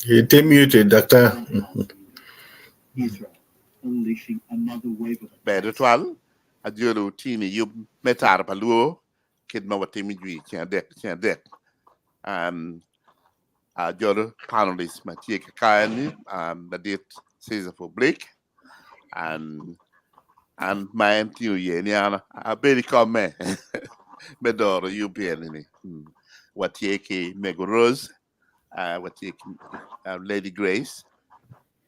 Itye muted, Doctor. Ber tutwal, ajolo tini yub me tara pa luo kit ma watimo jwi ceng adek ceng adek. Um, ajolo panelist ma tye kakare ni um, ladit Caesar Public and an ma en tye oye ni an abed i komme me doro yub eni-ni. Mm. Watye ki Mego Rose, uh, watye ki uh, Lady Grace,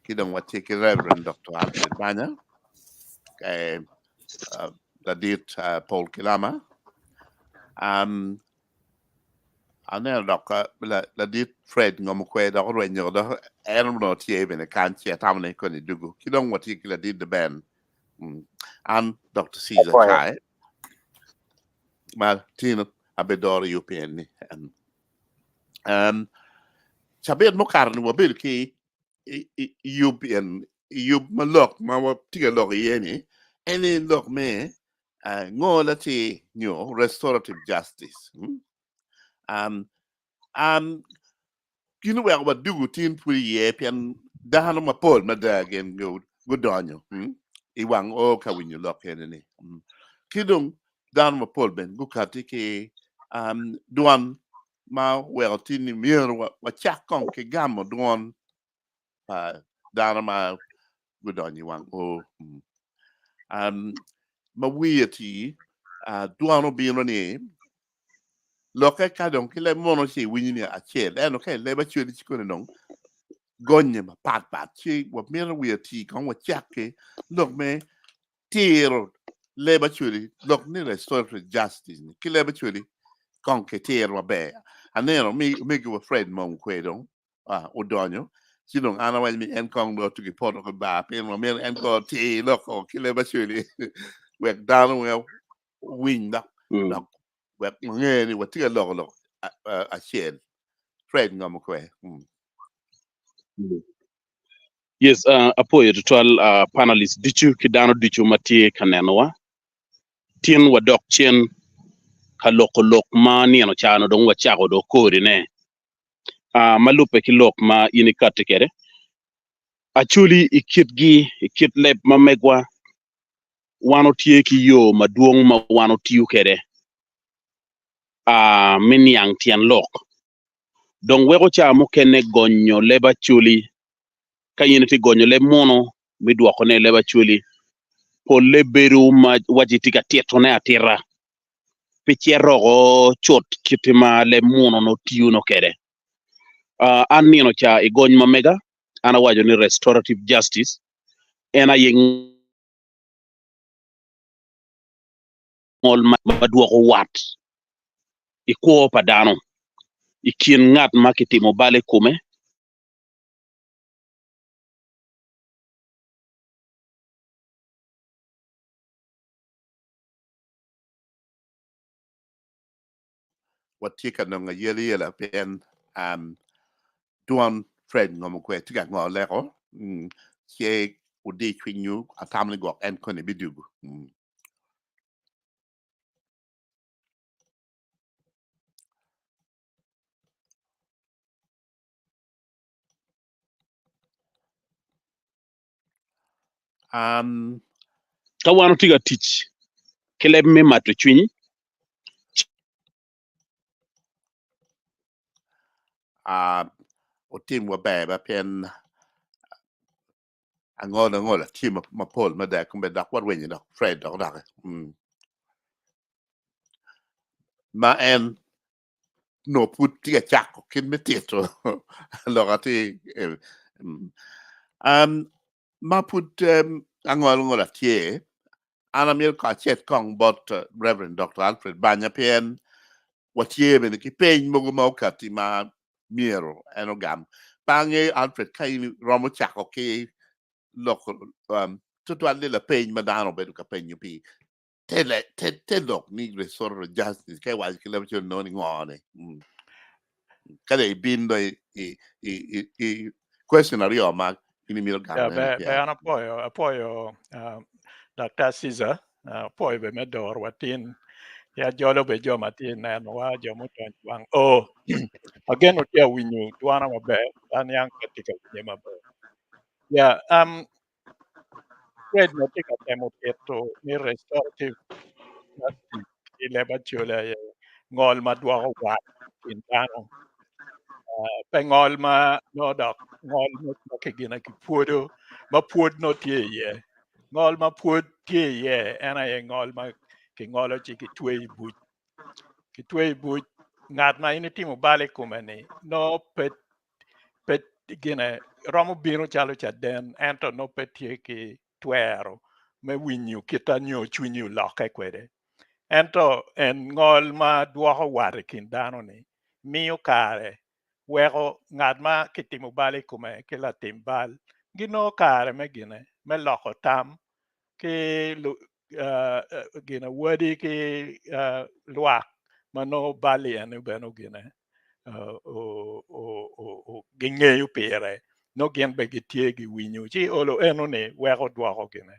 ki dong watye ki Reverend Dr. Alfred Banya, eh, uh, ladit uh, Paul Kilama. Um, aneno dok uh, ladit Fred ngomo kwe dok orwenyo dok en onongo tye bene kany ci atamo ni koni dugu. Ki dong watye ki ladit The Ben. Mm. An Dr. Caesar Apwoyo. Kai ma tino abedoro UPN ni. Um, um, cabit mukato ni wabedo ki i, i, i UPN i yub ma lok ma watye ka lok iye ni en ni lok me uh, ngo latir nyo restorative justice. Mm? Um, um, gin oweko wadugo tin pud iye pien dano mapol mada gin gudonyo mm, i wang o ka winyo lok eni-ni. Mm. Ki dong dano mapol bene gukati ki um, dwan ma oweko tin ni myero wacak kong ki gamo dwon pa dano ma gudonyo i wang o. Mm. Um, ma wiye ti uh, dwan obino ni lokke ka dong ki leb mono ci iwinyo ni acel ento ka ileb acwali ci koni dong gonye mapat pat ci wamito wiye ti kong wacak ki lok me tiro leb acwali lok ni restorative justice ni ki leb acwali kong ki tiro maber aneno omegi wa Fred mong kwe dong odonyo ci dong an awaco ni en kong dong otugi poto ki bar pien wamito en kong otir lok ki leb acwali wek dano weng owiny dok dok wek wange ni watye ka loko lok acel. Fred ngomo kwe. Yes, uh, apoyo tutwal uh, panelist ducu ki dano ducu ma tye ka nenowa. Tin wadok cen ka loko lok ma nino cano dong wacako do kodine. Uh, ma lubbe ki lok ma in ikatti kwede. Acholi i kitgi, i kit leb ma megwa, wan otye ki yo madwong ma wan otiyo kwede me niang tyen lok. Dong weko ca mukene gonyo leb Acholi, ka in itye gonyo leb munu me dwokone i leb Acholi, polle bedo ma waci itye ka titone atita pi cito oko cut kit ma leb munu nongo tiyo nongo kwede. An nino ca i gony ma mega, an awaco ni restorative justice en aye ngol ma dwoko wat i kwo pa dano i kin ngat ma kitimo bal i kome. Watye ka nongo ayelayela pien dwon Fred ngomo kwe tye ka ngo leko ce wudi cwinywu atamo ni gwok en koni bidugo. Um, Ka wan watye ka tic ki leb me mato cwiny, uh, otim waber ba pien angola angola tye mapol mada kome dok warwenyo dok Fred dok doki mm. ma en nongo pud tye ka cako kit me tito lok atir um, ma pud um, angol angola tye an amyero ko acit kong bot uh, Reverend Dr. Alfred Banya pien watye bene ki peny mogo ma okati ma myero en ogam. Pe angeyo Alfred ka in romo cako ki lok um, tutwal ni lapeny ma dano obedo ka penyo pi te, te, te lok ni restorative justice ka iwaco ki leb col nongo ni ngo ni. Mm. Ka dong ibin dong i, i, i, i, i question aryo ma in imito gamo Ya, ene be, pien. be an apwoyo, apwoyo uh, Dr. Caesar, uh, apwoyo be me doro watin. Ya jolo be jo ma tye nenowa jo mudonyo wang o ageno tye awinyo dwana maber aniang ka tye ka winye maber. Yeah, Fred ma tye ka temo tito ni restorative justice ki leb Acholi aye ngol ma dwoko wat i kin dano. Pe ngol ma nongo dok ngol ma kigine kipwodo ma pwod nongo tye iye. Ngol ma pwod tye iye en aye ngol ma kingolo ci kitweyo i buc. Kitweyo i buc ngat ma in itimo bal i kome-ni nongo pe pe gine romo bino calo caden ento nongo pe tye ki twero me winyo kita nyo cwinyi olokke kwede. Ento en ngol ma dwoko wat i kin dano-ni miyo kare weko ngat ma kitimo bal i kome ki latim bal ginongo kare me gine me loko tam ki gine wadi ki lwak ma nongo bal-li eni bene gine gingeyo pire nongo gin bene gitye giwinyo ci olo enoni weko dwoko gine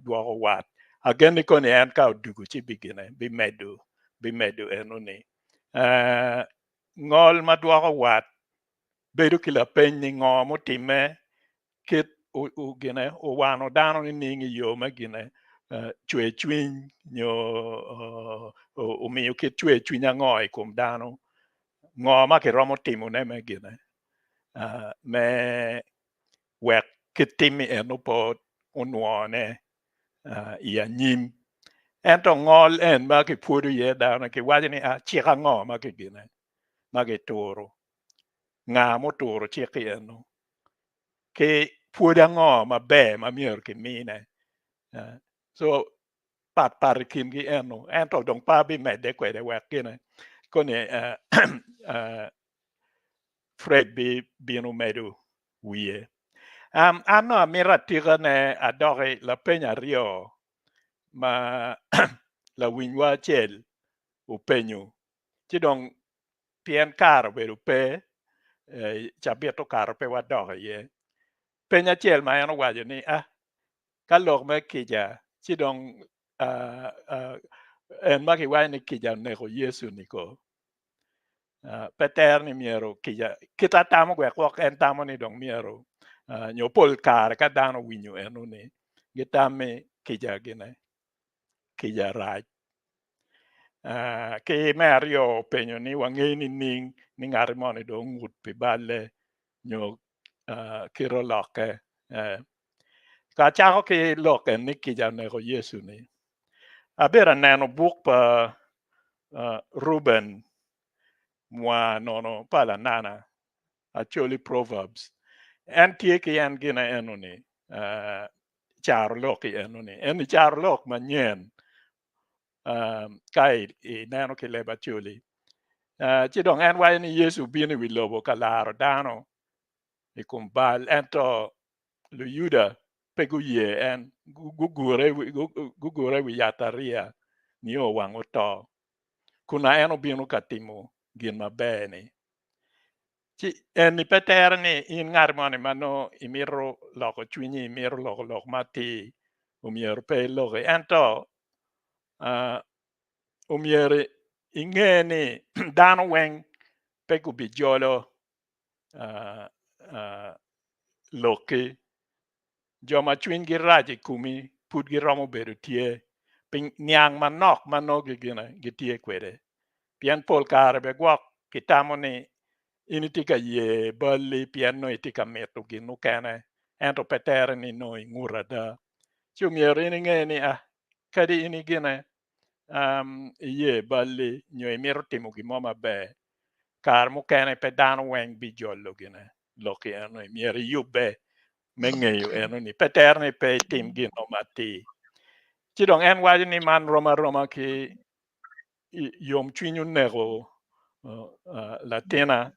dwoko wat ageni koni en ka odugo ci bigine bimedo bimedo enoni ngol ma dwoko wat bedo ki lapeny ni ngo mutimme kit gine owano dano nining i yo me gine cwer cwiny nyo omiyo kit cwer cwiny ango i kom dano ngo ma kiromo timone me gine me wek kit timmi eno pe onwone i anyim ento ngol en ma kipwodo iye dano kiwaco ni cik ango ma kigine ma kituro nga muturo cik-ki eno ki pwod ango maber ma myero kimine so pat pat i kingi eno ento dong pe abimedde kwede wek gine koni Fred bibino medo wiye. An nongo amito atikane adoki lapeny aryo ma lawinywa acel openyo ci dong pien kare obedo pe cabit okato pe wadok iye. Peny acel ma en owaco ni ah ka lok me kica ci dong en ma kiwaco ni kica oneko Yecu-ni ko pe tere ni myero kica kit atamo wek gwok en tamo ni dong myero nyo pol kare ka dano owinyo eno-ni gitami kica gine kica rac. Ki me aryo openyo ni wangeyo nining ni ngat moni dong ongut pi balle nyo kite olokke. Ka acako ki lok en ni kica oneko Yecu-ni, abedo aneno buk pa Reuben Mwa nono pa Lanana Acholi Proverbs. En tye ki en gine eno-ni carolok i eno-ni. Eni carolok manyen ka ineno ki leb Acholi. Ci dong en waco ni Yecu obino i wi lobo ka laro dano i kom bal ento Luyuda pe guye en, gugure i wi yatariya nio wang oto, kun en obino ka timo gin maber-ni. Ci eni pe tere ni in ngat moni ma nongo imito loko cwinyi, imito loko lok ma atir, omyero pe iloki. Ento omyero inge ni dano weng pe gubijolo lokki. Jo ma cwinygi rac i komi pud giromo bedo tye pi niang manok ma nongo gitye kwede. Pien pol kare bene gwok kitamo ni in itye ka ye balli pien nongo itye ka mito gin mukene ento pe tere ni nongo ingut ada. Ci omyero in inge ni kadi in igine iye balli nyo imito timo gin mo maber kare mukene pe dano weng bijolo gine lok eno myero iyubbe me ngeyo eno ni pe tere ni pe itim gin mo matir. Ci dong en waco ni man rom aroma ki yomcwiny oneko latina.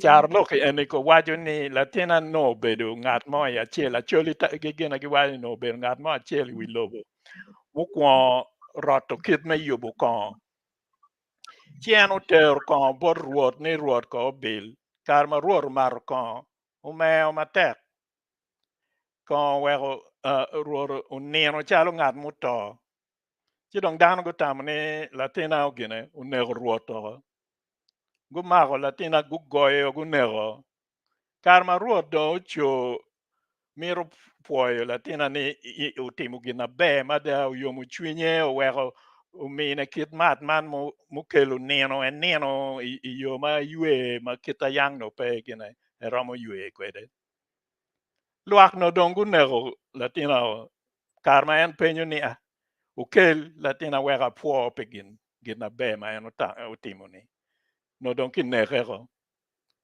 Carolok eni ko waco ni latina nongo obedo ngat mo i acel Acholi gine giwaco ni nongo obedo ngat mo acel i wi lobo mukwongo roto kit me yubo kongo. Ci en otero kongo bot Rwot ni Rwot ko obil. Kare ma Rwot omato kongo, omeo matek. Kongo oweko Rwot onino calo ngat muto. Ci dong dano gutamo ni latina ogine oneko Rwot oko. Gumako latina gugoyo guneko. Kare ma Rwot dong oco mito pwoyo latina ni otimo gin maber mada, oyomo cwinye, oweko omine kit mat man mukelo nino, enino i yo ma ywe ma kit ayang nongo pe gine eromo ywe kwede. Lwak nongo dong guneko latina kare ma en penyo ni, Wukel latina wek apwo pi gin maber ma en otimo-ni. Nongo dong kineke-ko.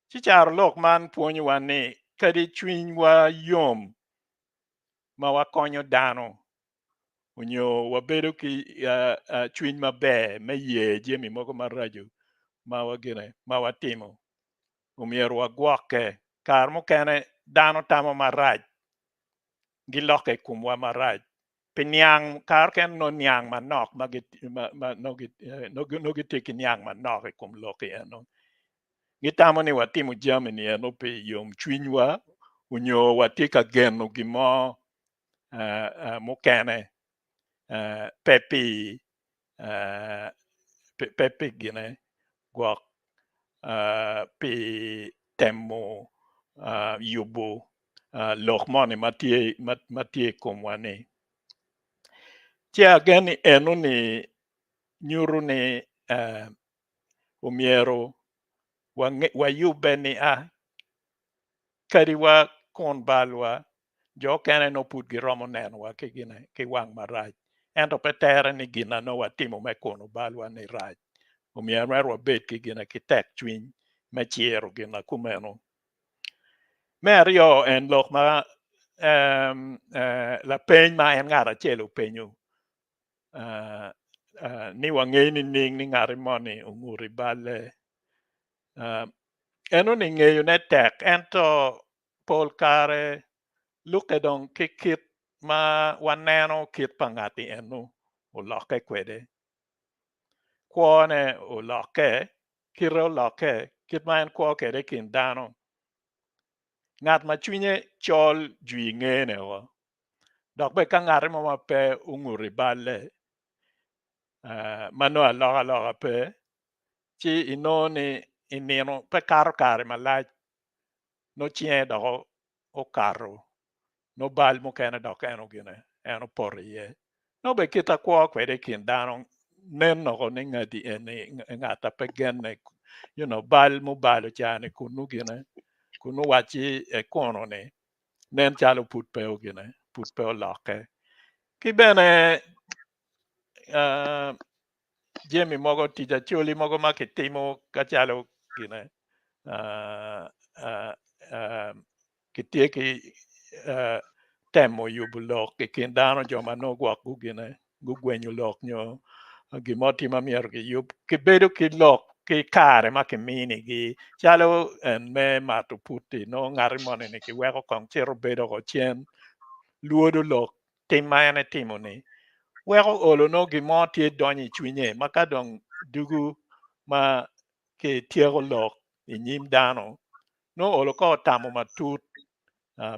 Ci carolok man pwonyowa ni kadi cwinywa yom ma wakonyo dano onyo wabedo ki cwiny maber me ye jami mogo maraco ma watimo, omyero wagwokke. Kare mukene dano tamo marac, gilokke i komwa marac pi niang, kare mukene nongo niang manok ma nongo gitye ki niang manok i kom lok eno. Gitamo ni watimo jami-ni eno pi yomcwinywa onyo watye ka geno gin mo mukene pe pi pe pi gine gwok pi temo yubo lok moni ma tye i komwa-ni. Ci agen ni enoni nyuto ni omyero wayubbe ni a kadi wa kun balwa jo okene nongo pud giromo nenowa ki gine ki wang marac ento pe tere ni gin na nongo watimo me kuno balwa ni rac omyero mere wabed ki gine ki tek cwiny me ciro gin na kumeno. Me aryo en lok ma lapeny ma en ngat acel openyo ni wangeyo nining ni ngati moni ongut i balle enoni ngeyone tek ento pol kare lukke dong ki kit ma waneno kit pa ngati eno olokke kwede kwone olokke kite olokke kit ma en kwo kwede i kin dano ngat ma cwinye col jwi ngene o Dok bene ka ngati mo ma pe ongut i balle ma nongo alokaloka pe, ci inongo ni i nino pe kato kare malac nongo cinge dok okato nongo bal mukene dok en ogine en opoto iye. Nongo bene kit ma kwo kwede i kin dano nen woko ni ngati eni ngat a pe genne you know bal mubalo ca-ni kunu gine kunu wacci ekuno-ni nen calo pud pe ogine pud pe olokke ki bene uh, jami mogo tic acoli mogo ma kitimo kacalo gine uh, uh, uh, kitye ki uh, temo yubo lok i kin dano jo ma nongo gwok gugine gugwenyo lok nyo gin mo tye ma myero giyub kibedo ki lok ki kare ma kiminigi calo en me mato putti nongo ngati moni ni kiweko kong cito bedo oko cen lwodo lok tim ma en etimo ni weko olo nongo gin mo tye donyo i cwinye ma ka dong dugu ma kityeko lok i nyim dano nongo olo ka otamo matut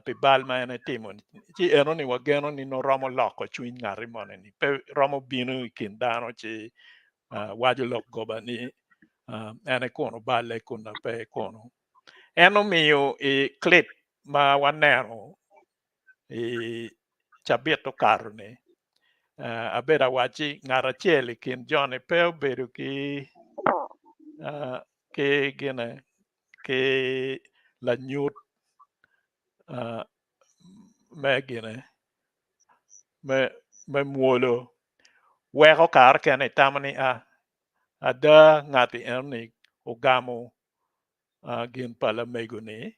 pi bal ma en etimo-ni, ci enoni wageno ni nongo romo loko cwiny ngati moni-ni, pe romo bino i kin dano ci waco lok goba ni en ekuno balle kun pe ekuno. En omiyo i clip ma waneno i cabit okato-ni, abedo awacci ngat acel i kin joni pe obedo ki ki gine ki lanyut me gine me mwolo weko kare kene itamo ni a ada ngati enoni ogamo gin pa lamego ni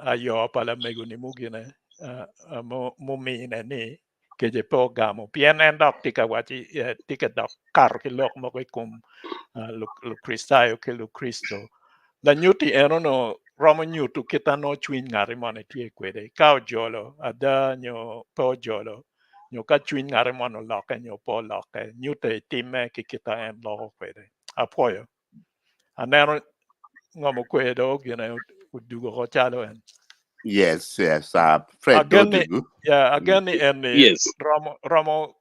ayo pa lamego ni mugine mumine ni kece pe ogamo pien en dok tye ka waci tye ka dok kato ki lok mogo i kom Lukricitayo ki Lukricito. Lanyutti eno onongo romo nyuto kit ma nongo cwiny ngati moni tye kwede ka ojolo ada nyo pe ojolo nyo ka cwiny ngati moni olokke nyo pe olokke nyutte i timme ki kit ma en loko kwede. Apwoyo. Aneno ngomo kwer dong gine odugo oko calo en. Yes, yes. Fred Agen ni, Dodugu. yeah, agen ni en ni Yes. romo romo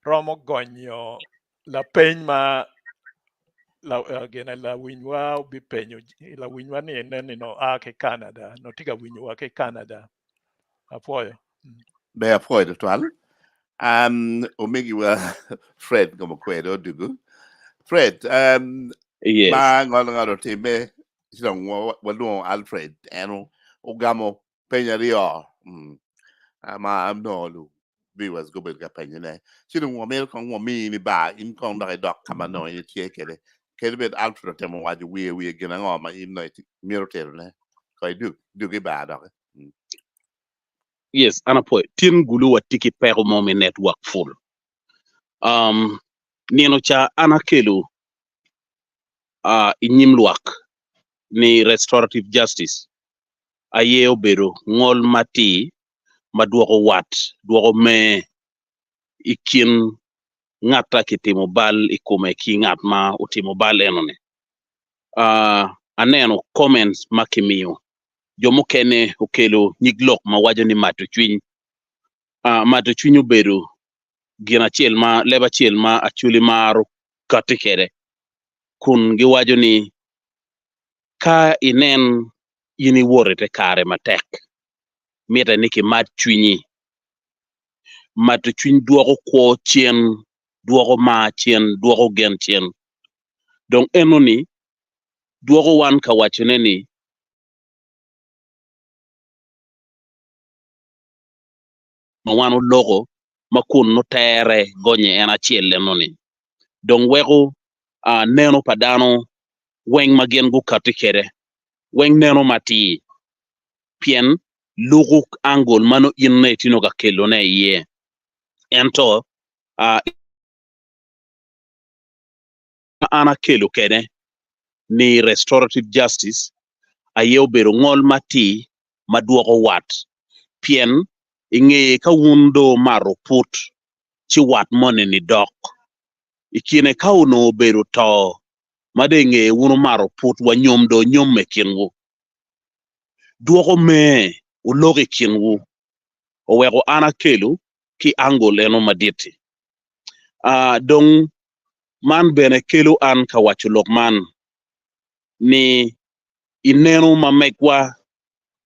romo gonyo lapeny ma la, uh, gine lawinywa obipenyo lawinywa ni enen ni no a ki Canada no tye ka winyowa ki Canada apwoyo. Ber apwoyo tutwal. Um, omegiwa Fred Ngomokwede odugu. Fred, um, Yes. ma ngolo ngalo time ci dong walwongo Alfred en ogamo peny aryo mm, ma onongo viewers gubedo ka penyone. Ci dong wamito kong wamini bar in kong dok idok ka ma nongo in itye kwede. Kadi bed Alfred otemo waco wiye wiye gin ango ma in nongo imito terone. Kong idug, dug i bar doki. Mm. Yes, an apwoyo. Tin gulu watye ki peko mo me network full. Um, nino ca an akelo uh, i nyim lwak ni restorative justice aye obedo ngol matir ma dwoko wat, dwoko mer i kin ngat a kitimo bal i kome ki ngat ma otimo bal enoni. Uh, aneno comments ma kimiyo, jo mukene okelo nyig lok ma waco ni mato cwiny. Uh, mato cwiny obedo gin acel ma leb acel ma Acholi maro kati kwede kun giwaco ni ka inen in iwoto i te kare matek, mitte ni kimat cwinyi. Mato cwiny dwoko kwo cen, dwoko mar cen, dwoko gen cen. Dong enoni dwoko wan ka wacone ni, ma wan oloko ma kun nongo tere gonye en acel enoni dong weko neno pa dano weng ma gin gukati kwede weng neno matir pien luku angle ma nongo in itye nongo ka kelone iye ento ma an akelo kwede ni restorative justice aye obedo ngol matir ma dwoko wat pien i ngeye ka wun dong wumato put ci wat moni-ni dok. I kine ka onongo obedo to ma dong i ngeye wun wumato put wa nyom dong onyomme i kinwu, dwoko me wuloko i kinwu oweko an akelo ki angle eno madit-ti. Aa dong man bene kelo an ka waco lok man ni i neno ma megwa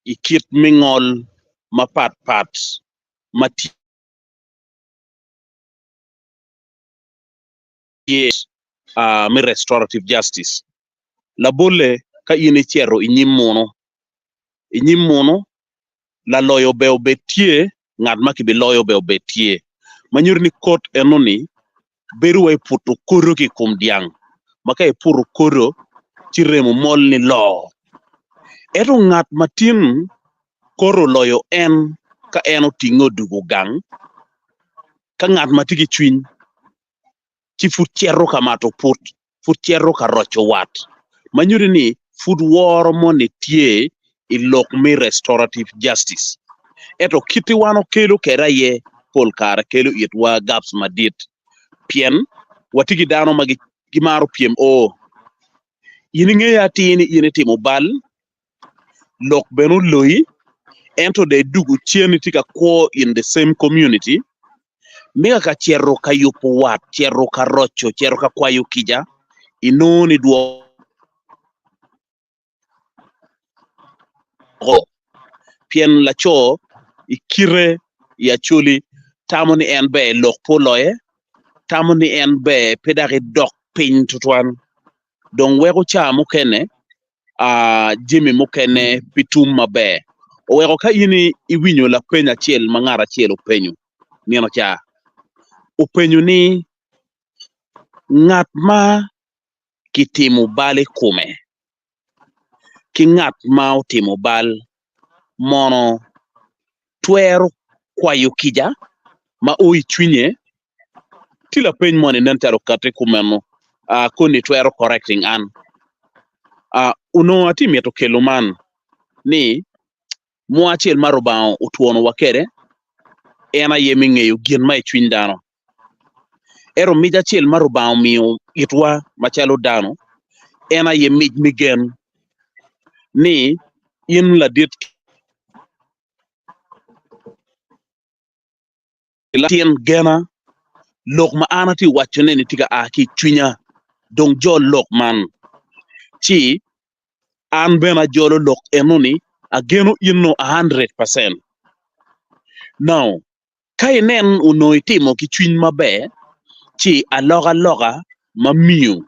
i kit me ngol mapat pat ma tye me restorative justice. Labolle ka in icito i nyim muno, i nyim muno laloyo ber obed tye, ngat ma kibiloyo ber obed tye. Ma nyuto ni kot enoni bedo wa i puto kodo ki i kom dyang, ma ka iputo kodo ci remo mol ni loo. Ento ngat ma tin koto oloyo en ka en otinge odwogo gang, ka ngat ma tye ki cwiny ci pud cito ka mato put, pud cito ka roco wat, ma nyuto ni pud woro moni tye i lok me restorative justice. Ento kiti wan okelo kwede aye pol kare kelo itwa gaps madit pien watye ki dano ma gimaro pyem o in ingeyo atir ni in itimo bal lok bene oloyi ento dong idwogo cen itye ka kwo in the same community mika ka cito ka yubo wat, cito ka roco, cito ka kwayo kica inongo ni dwoko pien laco i kite i Acholi tamo ni en ber lok pe oloye, tamo ni en ber pe dok edok piny tutwal dong weko ca mukene jami mukene pi tum maber. Oweko ka in iwinyo lapeny acel ma ngat acel openyo nino ca, openyo ni ngat ma kitimo bal i kome ki ngat ma otimo bal mono twero kwayo kica ma o i cwinye? Tye lapeny moni nen calo okati kumeno koni twero correcting an. Onongo atye mito kelo man ni mwa acel ma Rubanga otwonowa kwede en aye me ngeyo gin ma i cwiny dano. Ento mic acel ma Rubanga omiyo itwa macalo dano en aye mic me gen ni in ladit ki latin gena. Lok ma an atye ka wacone-ni tye ka a ki i cwinya, dong jol lok man. Ci an bene ajolo lok eno-ni, ageno in-nu a hundred percent. Now, ka inen onongo itimo ki cwiny maber, ci alokaloka ma miyo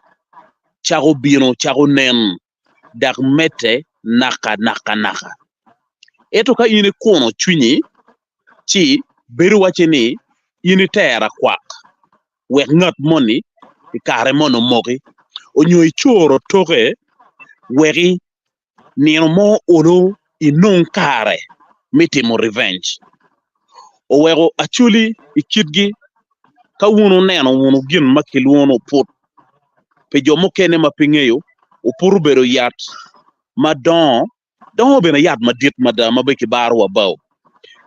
cako bino, cako nen, dok medde naka naka naka. Ento ka in ikuno cwinyi, ci bedo wacce ni in itera kwak wek ngat moni i kare moni omoki, onyo icoro toke weki nino mo olo inong kare me timo revenge. Oweko Acholi i kitgi ka wun wuneno wunu gin ma kilwongo ni oput, pi jo mukene ma pe ngeyo, oput obedo yat ma dongo, dongo bene yat madit mada ma bene kibaro wa bao,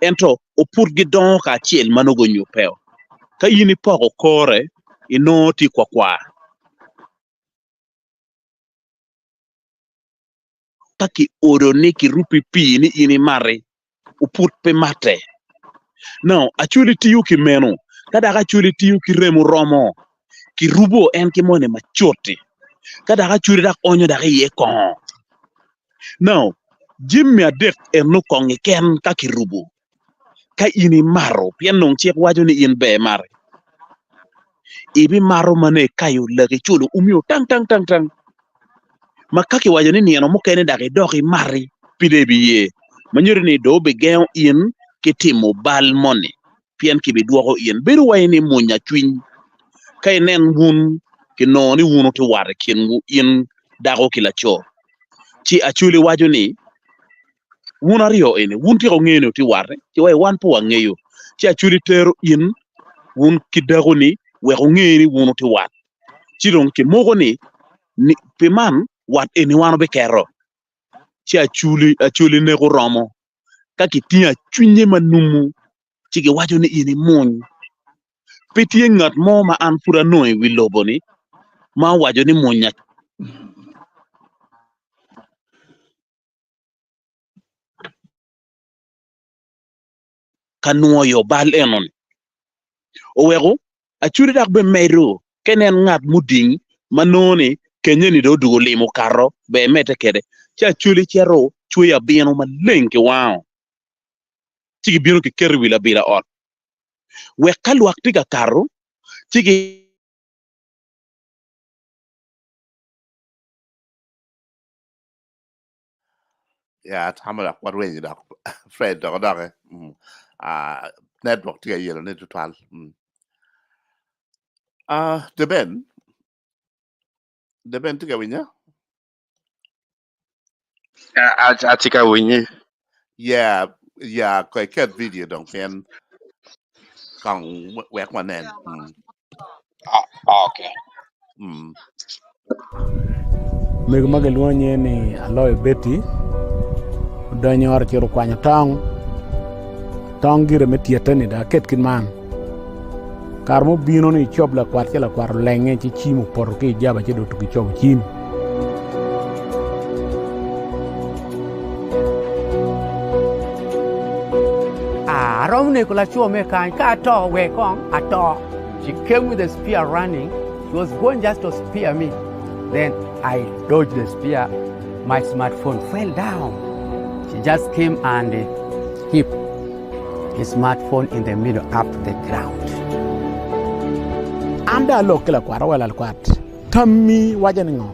ento oput gidongo kacel ma nongo onyubbeo. Ka in ipoko kore, inongo tye kwakwar. Ka kiodo ni kirubbi pii ni in imati, oput pe matte. Now, Acholi tiyo ki meno. Ka dok Acholi tiyo ki remo romo, kirubo en ki moni macut-ti. Ka dok Acholi dok onyo dok iye kongo. Now, jami adek eno kong keken ka kirubo, ka in imato, pien dong cik waco ni in ber imati, ibimato ma nongo ikayo laki culo umi tang tang tang tang ma ka kiwaco ni nino mukene dok idok imati pe dong ibiye ma nyuto ni dong obigengo in ki timo bal moni pien kibidwoko in bedo wai ni munya cwiny ka inen wun kinongo ni wun wutye wat i kinwu in dako ki laco ci Acholi waco ni Wun aryo eni, wun tika wungeyo ni wutye watte? Ci wai wan pe wangeyo. Ci Acholi tero in wun ki dakoni wek wunge ni wun wutye wat. Ci dong kimoko ni, ni pi man wat eni wan wubiketo. Ci Acholi, Acholi neko romo. Ka kitingo acwinye ma numu, ci giwaco ni in imuny. Pe tye ngat mo ma an pud anongo i wi lobo-ni ma owaco ni munya. Ka nwoyo bal enoni oweko Acholi dok bene medo ka inen ngat muding ma nongo ni kenye ni dong odwogo limo okato ber emedde kwede ci Acholi cito cweyo abino maleng ki wango ci gibino giketo i wi labila ot wek ka lwak tye ka kato ci gi. Ya atamo dok warwenyo dok Fred dok odoke. Mm. Ah, network tye ka yelo ne tutwal. Mm. Ah, Deben, Deben tye ka winya? Atye ka winyi. Yeah, yeah, ko iket video dong pien kong wek wanen. Mm. Ah, ah, okay. Mm. Mego ma gilwongo nyinge ni Aloyo Betty odonyo i ot ocito okwanyo tong, tong gire me tyette-ni dok aket kit man kare ma obino ni ecob lakwat ci lakwat olenge ci cim opoto ki i jaba ci dong otugi cobo cim. Aromo neko laco me kany ka ato wek kong ato. She came with a spear running. She was going just to spear me. Then I dodged the spear. My smartphone fell down. She just came and hit his smartphone in the middle up the ground. An dong alok ki lakwat awel lakwat tammi waco ni ngo?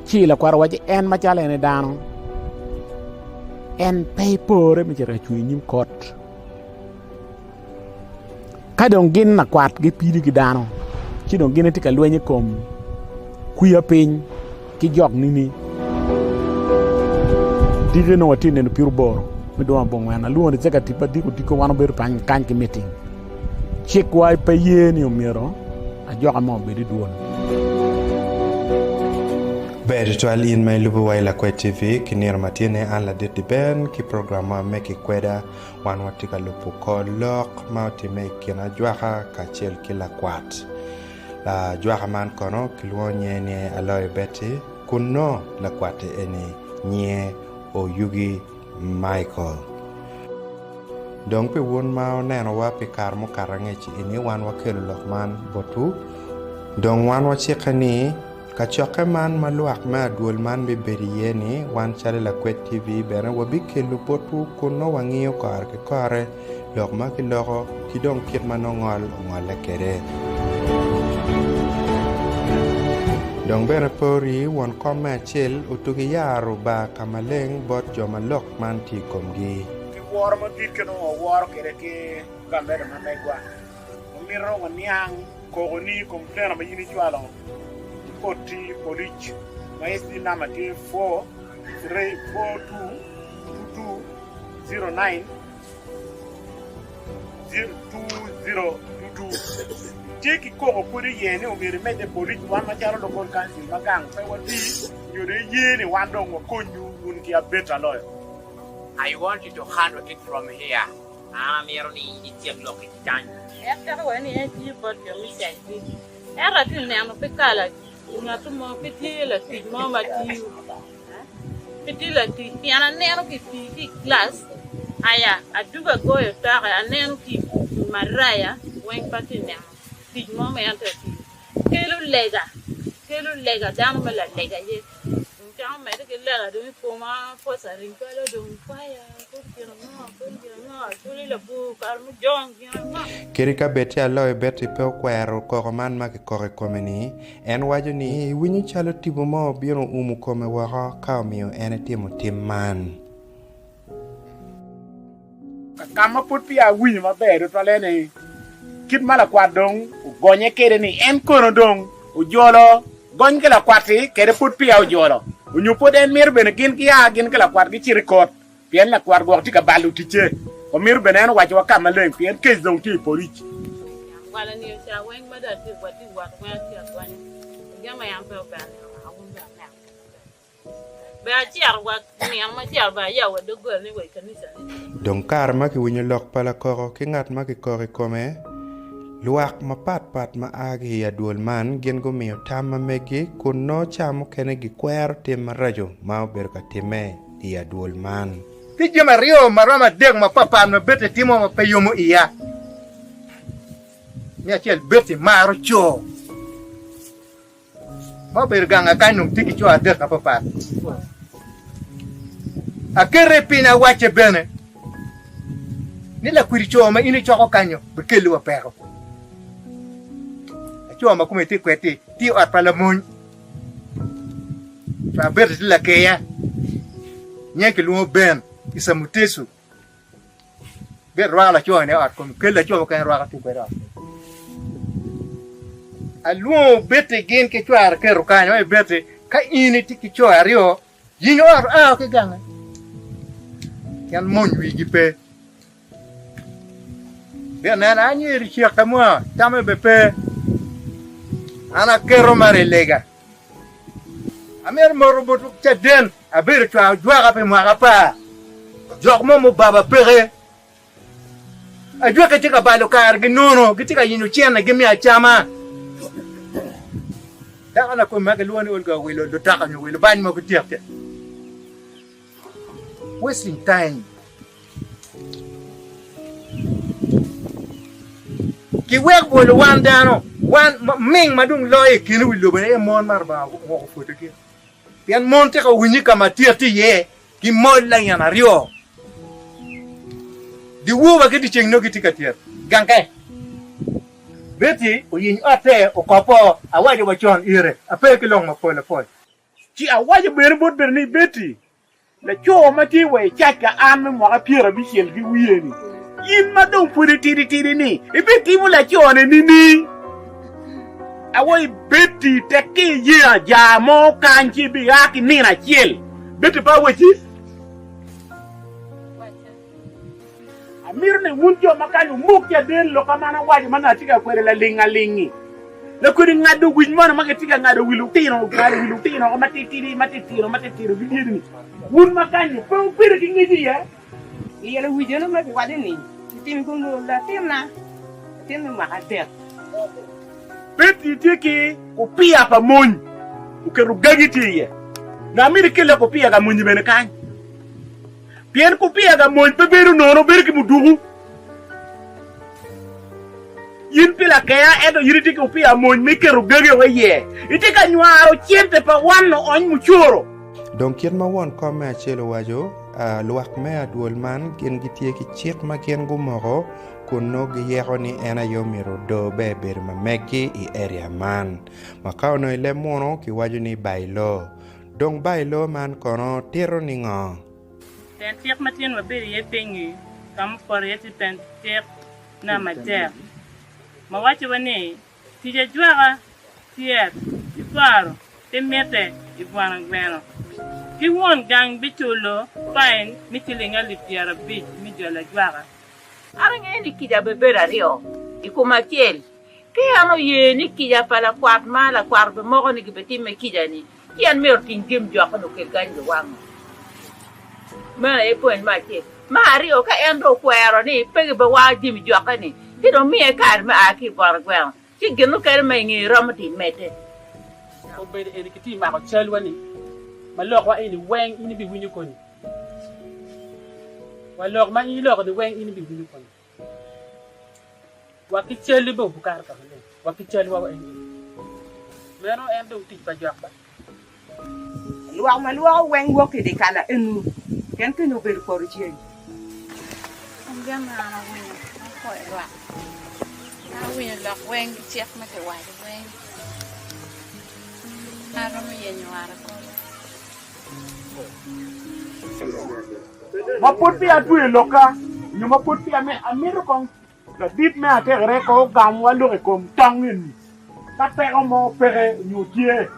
Ci lakwat owaco en macalo en dano en pe ipore me cito ka cung i nyim kot. Ka dong gin lakwat gipidi ki dano, ci dong gin gitye ka lweny i kom kwiya piny ki jok nini. Diki nongo watye ka neno piruboro me dwong abongwen. Alwongo ni cekati pa diko odiko wan wabedo kany ki miting. Cikwa pe ye ni omyero ajoka mo obed i dwol. Ber tutwal in ma ilubo wa i Lakwed TV ki nino ma tye ne an ladit Diben ki program wa me Kikweda. Wan watye ka lubo kor lok ma otimme i kin ajwaka kacel ki lakwat. Ajwaka man kono kilwongo nyinge ni Aloyo Betty kun nongo lakwat-ti eni nyinge Oyugi Michael. Dong pi wun ma wunenowa pi kare mukato angec eni wan wakelo lok man botwu. Dong wan wacikke ni kacokke man ma lwak me adwol man bibedo iye-ni, wan calo Lakwed TV bene wabikelo botwu kun nongo wangiyo kore ki kore lok ma kiloko ki dong kit ma nongo ngol ongolle kwede. Dong bene pe orii, won kom me acel otugi yaro bar ka maleng bot jo ma lok man tye i komgi. Ki woro madit kit ma waworo kwede ki gamente ma megwa, wamito waniang koko-ni i kom plena ma in icwalo i koti polic ma SD namba tye 4 3 4 2 2 2 09 2022 Tye ki koko pwod iye ni omyero imedde polic wan macalo local council ma gang pe wati nyo dong iye ni wan dong wakonywu wun ki abeta loyo. I want you to handle it from here. An amito ni in ityek lok-ki ki kany. En teko wa ni en tiyo bot jo me caygi. Ento atye ka neno pe kala ngat mo pe tye latic mo ma tiyo. Pe tye latic pien aneno ki pii ki i kilac aya adugo agoyo otoke aneno ki i maraya weng pe atye neno tic mo ma en tye ka tiyo kelo lega kelo lega dano ma lalega aye dong cako medde ki lega dong i koma poca ring cwalo dong faya kor gin ango kor gin ango acwali labwor kare mujong gin ango. Kadi ka bed tye aloyo Betty pe okwero koko man ma kikoko i kome-ni, En waco ni ewinyo calo tipo mo obino oumo kome woko ka omiyo en etimo tim man. Ka ma pwod peya awinyo maber tutwal en ni kit ma lakwat dong ogonye kwede ni en kono dong ojolo gony ki lakwat-ti kede pwod peya ojolo onyo pwod en mito bene gin gia gin ki lakwat gicit i kot Pien lakwat gwok tye ka balo ticce, wamito bene en owacciwa ka maleng pien kec dong tye i polic. Dong kare ma kiwinyo lok pa lakoko ki ngat ma kikoko i kome, lwak mapatpat ma a ki i adwol man gin gumiyo tam ma meggi kun nongo ca mukene gikwero tim maraco ma obedo ka timme. i adwol man. Tye jami aryo ma romo adek mapatpat ma Betty timo ma pe yomo iya. Me acel, Betty maro co. Ma obedo ganga kany dong tye ki co adek mapapat. Akete piny awacce bene ni lakwidi co ma in icoko kanyo bikeliwa peko. Laco ma kome tye kwed-ti tye i ot pa lamony. Cwar Betty tye lakeya, nyinge kilwongo Ben Isamutesu. Betty rwako laco-ni i ot kome, kel laco mukene rwako tye kwede i ot. Alwongo Betty gin ki cware keto kany, awaco Betty, ka in itye ki co aryo, yiny ot ao ki gange. Pien mony wigi pe. Pien en anyeri ceke mwa, tamme be pe. An aketo mara i lega. Amito moto botwu caden, abedo cwao jwaka pi mwaka apar, jok mo mubaba peke. Ajwaki tye ka balo karegi nono, gitye ka yenyo cennegi me acama. Dakona kome ma kilwongo ni Olga owilo lutaka nyo owilo bany mo ki tyeke. Wasting time. Kiwek bwolo wan dano, wan ming ma dong loyo i kin wi lobo aye mon ma Rubanga ogwoko pwodogi. Pien mon tye ka winyo ka ma tyet tye iye, gimol lain aryo. Dyewor wa ki dyeceng nongo gitye ka tyet. Gange. Betty oyiny otte okopo, awaco wa con ire, ape ki long mapol apol. Ci awaco bene bot Betty ni, Betty, Laco ma tye wa i cac ka an me mwaka pyerabicel ki wiye-ni, in ma dong pud itidi tidi-ni, ibitimo laco-ni nining? Awa i Betty, tekki iye ajar mo kany ci ibia ki nino acel. Betty pe awacci? Amito ni wun jo ma kany wumok caden lok ma an awaco ma nongo atye ka kwede laling aling-ngi. Lakwede ngado wic mono ma gitye ka ngado wi lutino, ngado wi lutino woko matitidi, matitino, matitino ki dyegi-ni. Wun ma kany-nyi pe wubedo ki ngec iye. Iyelo wic eno ma kiwaco ni kitim i kom latinna, latin me mwaka adek. Betty tye ki kupiya pa mony, oketo gagi tye iye. Nongo amito ikelle kupiya ka monyi bene kany. Pien kupiya ka mony pe bedo nono, bedo ki muduku. In pi lakeya ento in itye ki opiya mony me keto gagi o iye. Itye ka nywaro cente pa wan oony mucoro. Dong kit ma won kom me acel owaco, lwak me adwol man gin gitye ki cik ma gin gumoko kun nongo giyeko ni en aye omyero odor ber bedo ma meggi i area man. Ma ka onongo i leb munu kiwaco ni by-law. Dong by-law man kono tito ni ngo? Pen cik ma tyen wabedo iye piny-nyi, ka ma opoto iye tye pen cik namba adek ma wacciwa ni tic ajwaka, tyet, ki twaro pe mitte i bwana gweno, ki won gang biculo fain me ciling alip 50 me jolo ajwaka. An angeyo ni kica bibedo aryo i kom acel. Ka en oye ni kica pa lakwat ma lakwat obimoko ni gibitimme kica-ni, ci en myero oting gem jokke-ni okel kany giwango. Meno aye point me acel. Me aryo, ka en dong okwero ni pe gibiwango jami jokke-ni, ci dong miye kare me a ki i bot gweno, ci gin mukene ma i ngeye romo tim medde. Obedo eni kitye mako calwa ni ma lokwa eni weng in ibiwinyo koni wa lok ma in iloko ni weng in ibiwinyo koni wa ki calli bene obukato ka maleng wa ki calwa wa eni meno en dong tic pa jok ba. Lwak ma lwoko weng wok ki i dyekal eno, pien kenyo obedo poto ceng. An gin ma an awinyo ma apwoyo lwak, an awinyo lok weng ki cik ma kiwaco weng, an aromo yenyo ot agola. Ma pwod peya atweyo lokka, nyo ma pwod peya amito kong Ladit me atekere kong ogamwa lok i kom tong eni, ka peko mo peke nyo tye.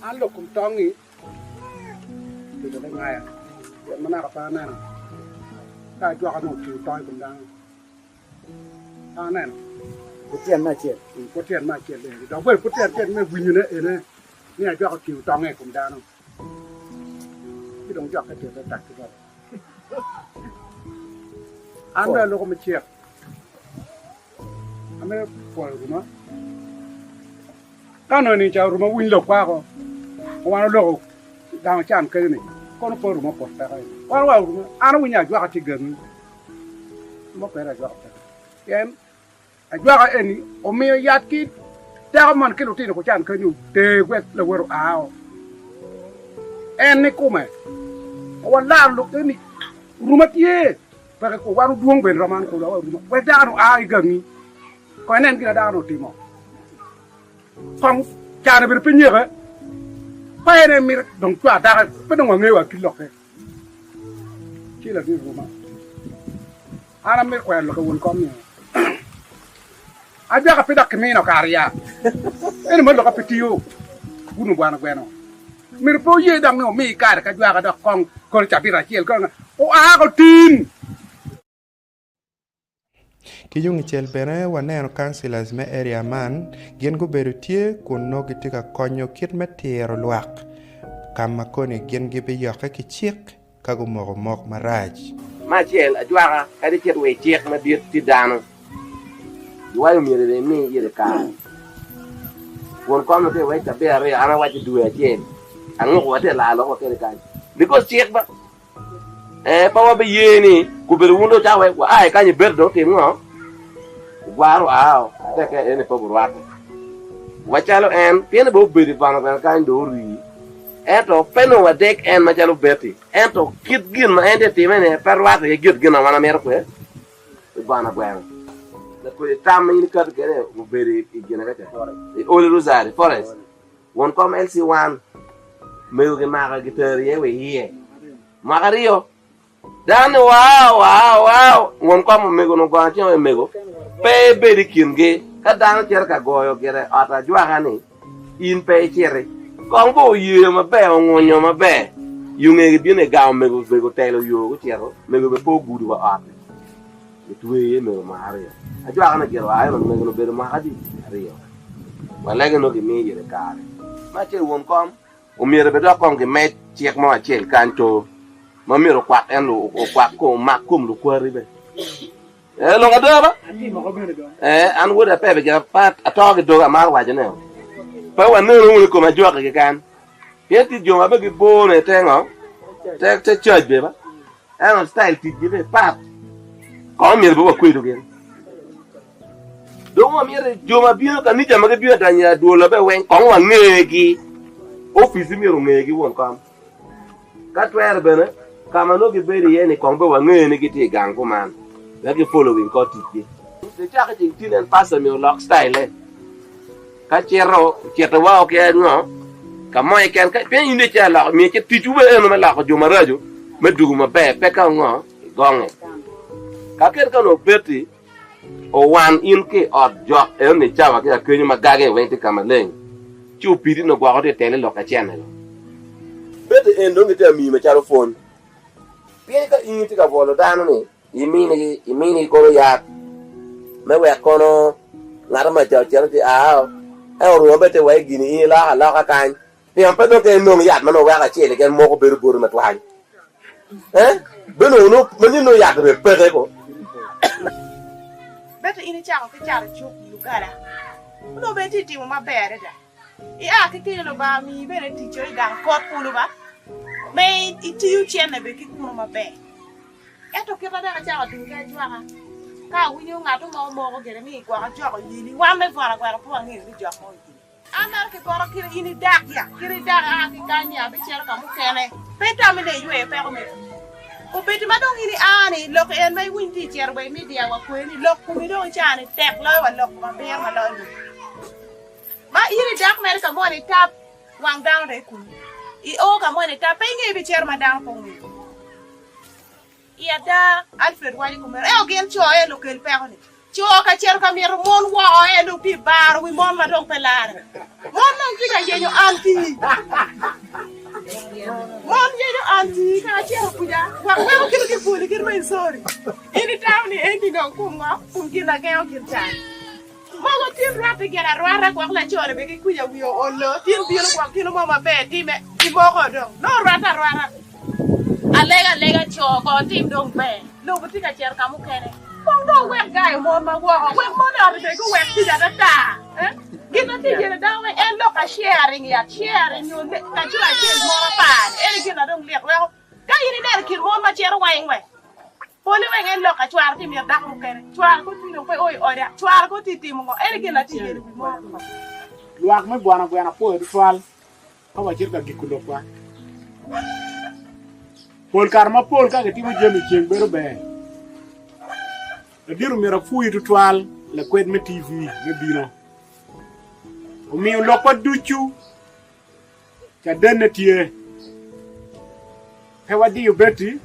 An lok kom tong-ngi obedo me ngaya, pien ma naka pe aneno ka ajwaka nongo otingo tong i kom dano. Pe aneno. Pud tyen me acel. Pud tyen me acel eni. Dok bene pud tyen tyen me winyone ene ni ajwaka otingo tonge i kom dano. Ci dong jokke tite tak ki bote. An bene aloko me cik. Amito pwoyo ruma. Ka onongo ni ca ruma winy lok kwako, wan oloko gang ocan kenyo ni kono pe oruma opot peko eni. Wan wa oruma, an awinyo ajwaka tye gangi. Mo kwede ajwaka peke. Pien Ajwaka eni omiyo yat ki dako man ki lutino kucan kenyo ter wek lawot oa o. En ni kome walaro lok eni ruma tye peke ko wan odwong bene roman kulu wa ruma wek dako ni oa i gangi kong inen gin a dako ni otimo kong cane bene pe nyeke pe en aye mito dong cwar dako pe dong wangeyo wa kit lokke ci ladit ruma. An amito kwero lok i won kom ni ajwaka pe dok kimino kare ya. Ento mo loka pe tiyo guno bwana gweno. Myero pe oye dok ni omi kare ka ajwaka dok kong kore cabit acel kore oa ko tin. Ki yung icel bene waneno councillors me area man gin gubedo tye kun nongo gitye ka konyo kit me tiro lwak ka ma koni gin gibiyokke ki cik ka gumoko mok marac. Me acel, ajwaka kadi icit wa i cik madit tye dano, giwaco myero imi ire kare. Won kom ni tye iwec cabit aryo, an awaco dwe acel, anguko wa tye laa lok wa kede kany. Because cik ba, eh, pe wabi ye ni gubedo wun dong wucako wek wa a i kany i bedo dong otim ngo? Ogwaro oa o, teke eni pe gurwate. Wacalo en, pien ni bene obedo i bana bene kany dong orii. Ento pe nongo wadek en macalo Betty, ento kit gin ma en tye ka time-ni pe rwatte ki kit gin ma wan wamito kwe i bwana gweno. Lakodi tam ma in ikato kwede obedo i gine ka ca, i Holy Rosary Forest, won kom LC1, mego gimako gitero iye wa iye mwaka aryo. Dano ni wow, wow, wow! Won kom omego ni ogoyo cing omego, pe ibed i kingi. Ka dano cito ka goyo gire ot ajwaka-ni, in pe iciti. Kong bo oyeyo maber, ongunyo maber, yo ngegi bino i gang omego, mego otelo yo gucito, mego bene pe ogudo wa ot-ti. Gitweyo iye mego mwaka aryo. Ajwaka-ni gire oa ento mego-ni obedo mwaka adi? Aryo. Walege nongo gimiyo ire kare. Me acel won kom. Omyero bene dok kong gimed cik mo acel kany to ma myero okwak en okwak kom omak kom lukwari bene. Eh, lok ada ba? Eh, an wod apepe gira pat ato ki doga amaro waco ne. Pe waneno wunu i kom ajwaki keken. Pien tye jo ma be gibone te ngo? Te te church be ba. Ento style ticgi be pat. Kong myero be wakwedu gin. Dong wamyero jo ma bino kanica ma gibino donyo i adwola be weng kong wangegi. Opici myero ongegi won kom. Ka twere bene, ka ma nongo gibedo iye ni kong be wange ni gitye i gang kuman wek gi following kor ticgi. Nicake ceng tin en pastor myero olok style-e. Ka cito, ocito woko ki ngo, ka mo keken, pien in dong icito aloko, myero icit ticwu bene eno me loko jo maraco me dugo maber, pe ka ngo, igonge. Ka kit ka onongo obeti, owan in ki i ot jok eno ni cawa ki akenyo ma gage weng tye ka maleng, ci opidi nongo gwoko tye tele lok acene go. Beti en dong gitye amiyi macalo pwony. Pien ka in itye ka bwolo dano ni iminigi, iminigi kono yat me wek kono ngat ma ca ocito ci aa, en oruma bene tye wai gini in iloko aloka kany. Pingo pe dong ka inong yat ma nongo weko acel keken moko bedo boti matwal? Eh? Bene onongo ma nongo yat bene peke ko. Beto in icako ki cato cuk i Lugala, onongo bene itye timo maber adada. Ia ki kenyo Lubanga omiyi bene ticco i gang kot kulu ba, me itiyo cente bene ki kunu maber. Ento kit ma dok acako dul ki ajwaka, ka awinyo ngat mo moko gire ni gwok ajok oyeli, wan me bwona gweno pe wangeyo ni jok mo oyeli. An mere kiporo kit in idak ya, kit idak aa ki kany ya abicito ka mukene. Pe itamo ni iyweyo peko me pii. Obedi ma dong in ia ni lok en ma iwiny tye icito wa i media wa kweni lok komi dong ica ni tek loyo wa lok kom abiro ma loyo lobo. Ma in idak mere ka moni itap wang dano dong ikunu. I o ka moni itap pe ingeyo ibicito ma dano pe ongeyo. I ada, Alfred waco kumeno, ento gin co aye lukel peko-ni. Co ka cito ka mito mon woko aye dong tye baro wi mon ma dong pe larre. Mon dong tye ka yenyo anti. Mon yenyo anti ka acito kuca, wek weko kit kipwoni kit ma sorry. In itamo ni eni dong kum ngo? Kum gin agengo gin can. Mogo tin rwatte gin arwata gwok laco-ni bene ki kwica wiye oolo tin bino gwok gino mo maber time imoko dong nongo orwatte arwata. Alega alega co ko tim dong ber lobo tye ka cito ka mukene kong dong wek gayo mon ma woko wek mon ot bene guwek tic atata eh? Gin ma tye yene dano weng en lok ka sharing ya sharing nyo laco acel mon apar en gin na dong lit weko ka in ineno kin mon ma cito weng weng Pole weng en lok ka cware tye mito dako mukene, cware ko tye dong pe o i oda, cware ko tye timo ngo, en gin atye yelo wi mo. Lwak me bwana gweno apwoyo tutwal ka wacito ka giko lokwa. Pol kare mapol ka gitimo jami ceng bedo ber. Ladit omyero apwoyi tutwal lakwed me TV me bino. Omiyo lokwa ducu Cadenne tye. Pe wadiyo Betty,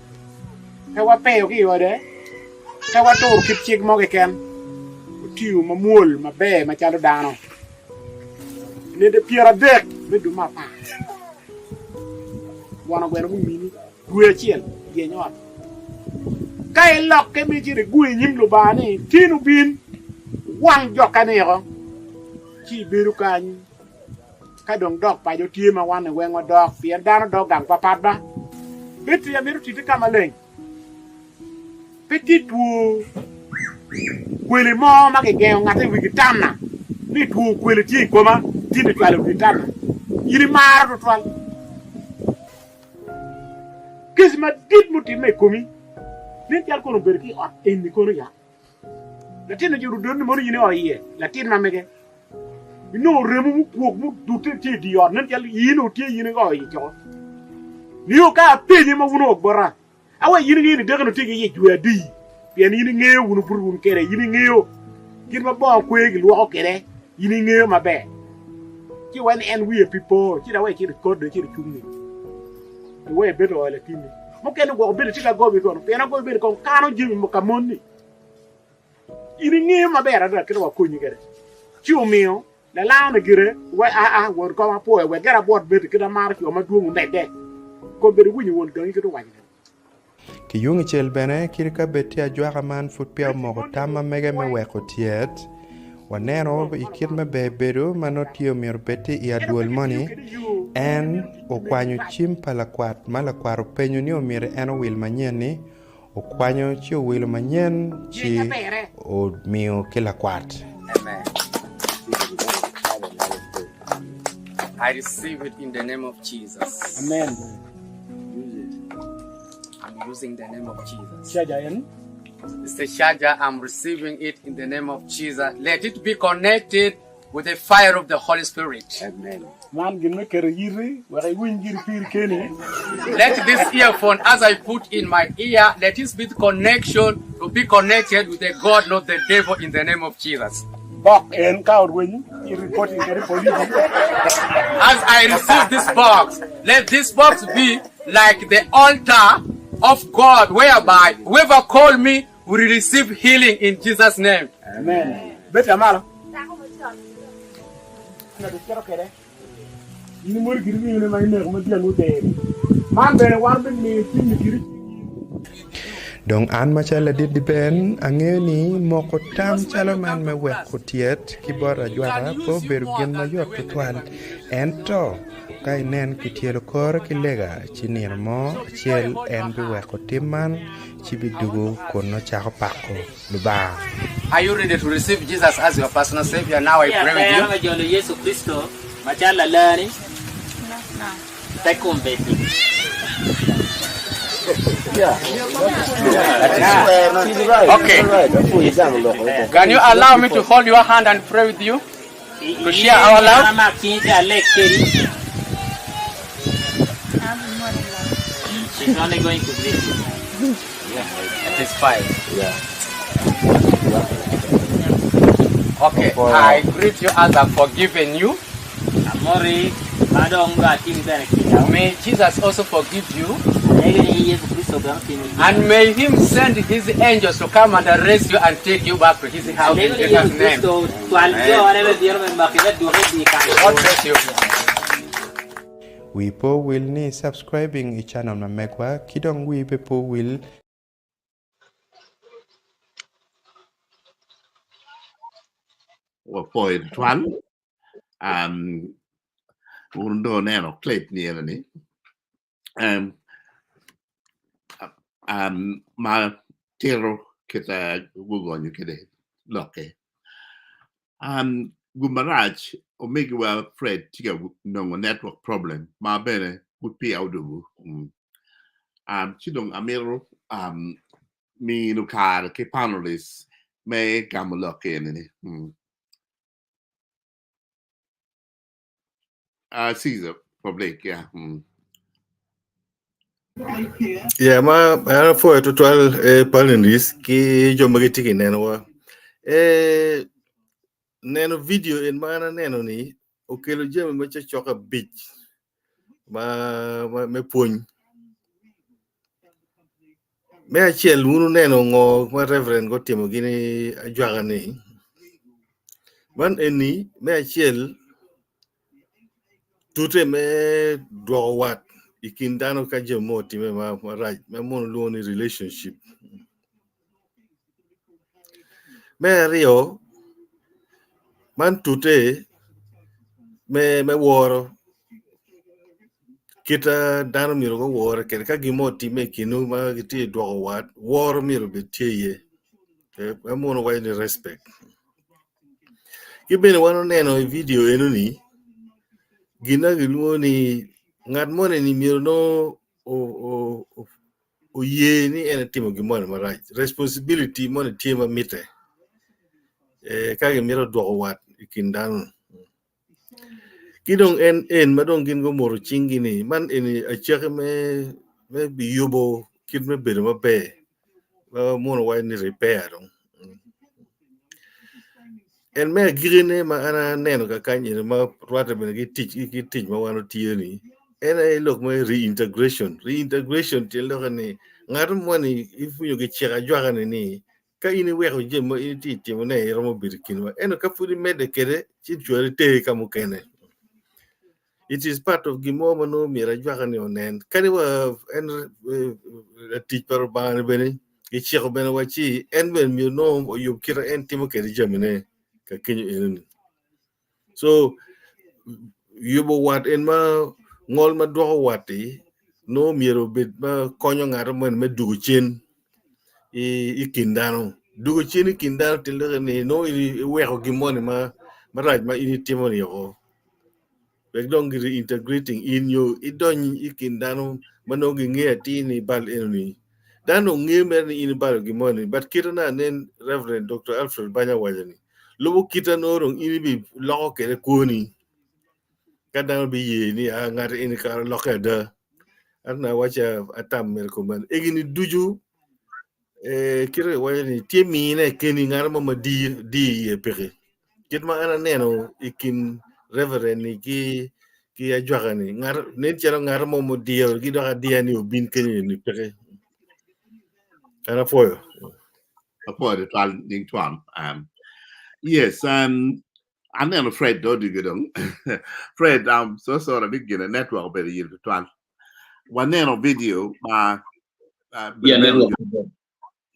pe wapeyo ki i ode, pe waturo kit cik mo keken. Otiyo mamwol maber macalo dano. Ninde 30 me dwe me apar, won ogweno gumini dwe acel yeny ot. Ka ilokke me cito igungo i nyim Lubanga ni, Tin wubin, wuwang jokka-ni-oko, ci ibedo kany. Ka dong dok paco tye ma wan-ni weng wadok, pien dano dok gang papat ba. Betty amito tite ka maleng. Pe tye two kwele mo ma kigengo ngat i wi kitanda ni two kwele tye i koma tin icwalo i wi kitanda. In imaro tutwal. Kec madit mutimme i komi nen calo kono obedo ki i ot eni kono ya. Latin ojuto donni mono in i o iye, latin ma mege. Inongo remo mukwok mudute tye i dye ot, nen calo in otye in i o iye coko. Nio ka apenye ma wun owok bota, awa in ingeyo ni dako-ni tye ki iye jwe adi, pien in ingeyo wun wubuto wun kede, in ingeyo kit ma bongo kwer gilwoko kede, in ingeyo maber. Ci iwaco ni en wiye pi po, ci dong awe icito i kot dong icito icung-ngi. Iwe ibed o latinni. Mukene gwok obedo tye ki agobi kono, pien agobi bene kong kano jami ka monni. In ingeyo maber adada kit ma wakonyi kwede. Ci omiyo lalano-ni gire wek aa, won kom apwoyo, wek gire abwot bedi kit amaro co madwong omedde. Kombeddi winyo won gangi kit owaco kwede. Ki yung icel bene, kadi ka bed tye ajwaka man pud peya omoko tam ma mege me weko tyet, waneno i kit me ber bedo ma nongo tye omyero obed tye i adwol moni, en okwanyo cim pa lakwat ma lakwat openyo ni omyero en owil manyen-ni, Okwanyo ci owilo manyen ci omiyo ki lakwat. Amen. I receive it in the name of Jesus. Amen. Use it. I'm using the name of Jesus. Caja en. It's the charger. I'm receiving it in the name of Jesus. Let it be connected with the fire of the Holy Spirit. Amen. Man gin me keto yiti wek iwiny giri piri keni. Let this earphone, as I put in my ear, let it be the connection to be connected with the God, not the devil, in the name of Jesus. Bok en ka orweny i reporting kede police. As I receive this box, let this box be like the altar of God, whereby whoever call me will receive healing in Jesus' name. Amen. Bed amalo. In imwod giri ringone ma ineko ma dyang oderi. Man bene wan bimiyo cimmi giri. Dong an macalo ladit diben, angeyo ni moko tam calo man me weko tyet ki bot ajwaka pe obedo gin mayot tutwal. Ento, ka inen kityelo kore ki lega, ci nino mo acel en biweko tim man ci bidugo kun nongo cako pako Lubanga. Are you ready to receive Jesus as your personal savior? Now I pray with you. Me jolo Yecu Kricito macalo Lalani pe kombeddi. Okay. Can you allow me to hold your hand and pray with you? To share our love? Amak cingi ci aleg kedi. She's only going to greet you. It is fine. Okay, I greet you as I've forgiven you. Amori ma dong dong atimi bene kica. May Jesus also forgive you. Alego ni Yecu Kricito bene otimi kica. And may him send his angels to come and arrest you and take you back to his house in Alego ni Jesus' Yecu name. Kricito otwal jone me bino me maki me dwoki i dye kal. God bless you. Wi po wil ni subscribing i channel ma megwa ki dong wi be po wil Wapwoyo tutwal. Um, wun dong wuneno clip ni eno ni. Um, um, ma tito kit ma gugonyo kwede lokke. Um, gum marac omegiwa Fred tye ka nongo network problem ma bene pud peya odugu. Mm. Um, ci dong amito um, mino kare ki panelists me gamo lok eni-ni. Mm. Uh, Caesar, public, yeah. Mm. Yeah, ma an apwoyo tutwal eh, panelists ki jo ma gitye ka nenowa. Eh, neno video en ma an aneno ni okelo jami ma cokcok abic ma, ma me pwony. Me acel wun wuneno ngo ma Reverend gutimo gini ajwaka ni man eni me acel tute me dwoko wat i kin dano ka jami mo otime marac ma muno lwongo ni relationship. Me aryo man tute me woro kit ma dano myero guwore kwede ka gin mo otimme i kinwu ma gitye ka dwoko wat woro myero obed tye iye ma muno waco ni respect. Ki bene wan oneno i vidio enoni gin ma kilwongo ni ngat moni myero nongo oye ni en etimo gin moni marac responsibility moni tye ma mitte ka gimito dwoko wat i kin dano ki dong en en ma dong gin gumoto cinggi ni man eni acaki me yubo kit me bedo maber ma muno waco ni repair dong En me agikine ma an aneno kakany eni ma rwatte bene ki tic ki tic ma wan otiyo ni en aye lok me reintegration. Reintegration tyen lokke ni ngat moni ipwonyo giciko ajwaka ni ni ka in iweko jami ma in itye ka timone iromo bedo i kinwa ento ka pud imedde kwede ci cwari teri ka mukene. It is part of gin mo ma nongo myero ajwaka ni onen. Kadi wa en latic pa Rubanga ni bene giciko bene wa ci en bene myero nongo oyub kite en timo kwede jamine ka kenyo enoni. So yubo wat en ma ngol ma dwoko wat-ti nongo myero obed ma konyo ngat moni me dugo cen i kin dano. Dugo cen i kin dano tye lok ni nongo iweko gin moni marac ma in itimo-ni oko. Wek dong gi reintegrating in nyo idony i kin dano ma nongo gingeyo atir ni bal enoni. Dano dong ngeyo mere ni in ibalo gin moni but kite na nen Reverend Doctor Alfred Banya owaco ni lubo kite nongo dong in ibiloko kwede kwoni ka dano biye ni ah ngat eni kara olokke ada. Ento nongo awaco atam mere kuman egini ducu eh, kite kiwaco ni tye mine keni ngat mo ma diyo iye peke. Kit ma an aneno i kin reverend ni ki ki ajwaka ni ngat nen calo ngat mo mudiyo gi dok adiya ni obin kenyo ni peke. An apwoyo. Apwoyo tutwal nying twon. Um, yes, um, aneno Fred do odwogo dong. Fred, um, so sorry ni gine network obedo yil tutwal. Waneno video ma uh, Yeah, neno network.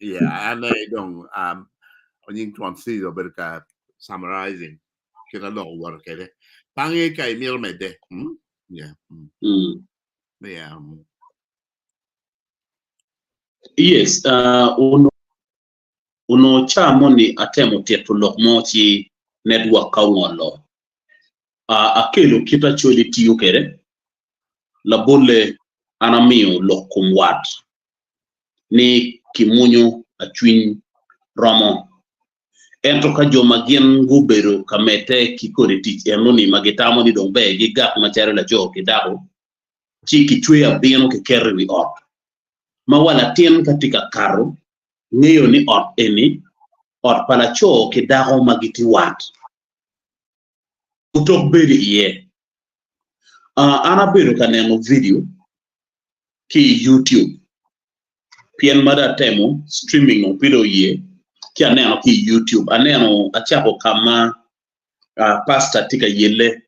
yeah, an aye dong um, nying twon Caesar obedo ka summarizing kit ma lok owoto kwede. Bange ka imito medde. Hmm? Yeah. Mm. Mm. Yeah. mm. Yes, uh, ono onongo ca moni atemo tito lok mo ci network ka ongolo. Uh, akelo kit Acholi tiyo kwede. Labolle an amiyo lok kom wat ni kimunyo acwiny romo. Ento ka jo ma gin gubedo ka medde ki kodi tic enoni ma gitamo ni dong ber gigak macalo laco ki dako, ci kicweyo abino kiketo i wi ot ma wa latin ka tye ka kato ngeyo ni ot eni ot pa laco ki dako ma gitye wat otok bedo iye. An abedo ka neno vidio ki i YouTube pien ma dong atemo streaming dong pud oye ci aneno ki i YouTube aneno acako ka ma pastor tye ka yelle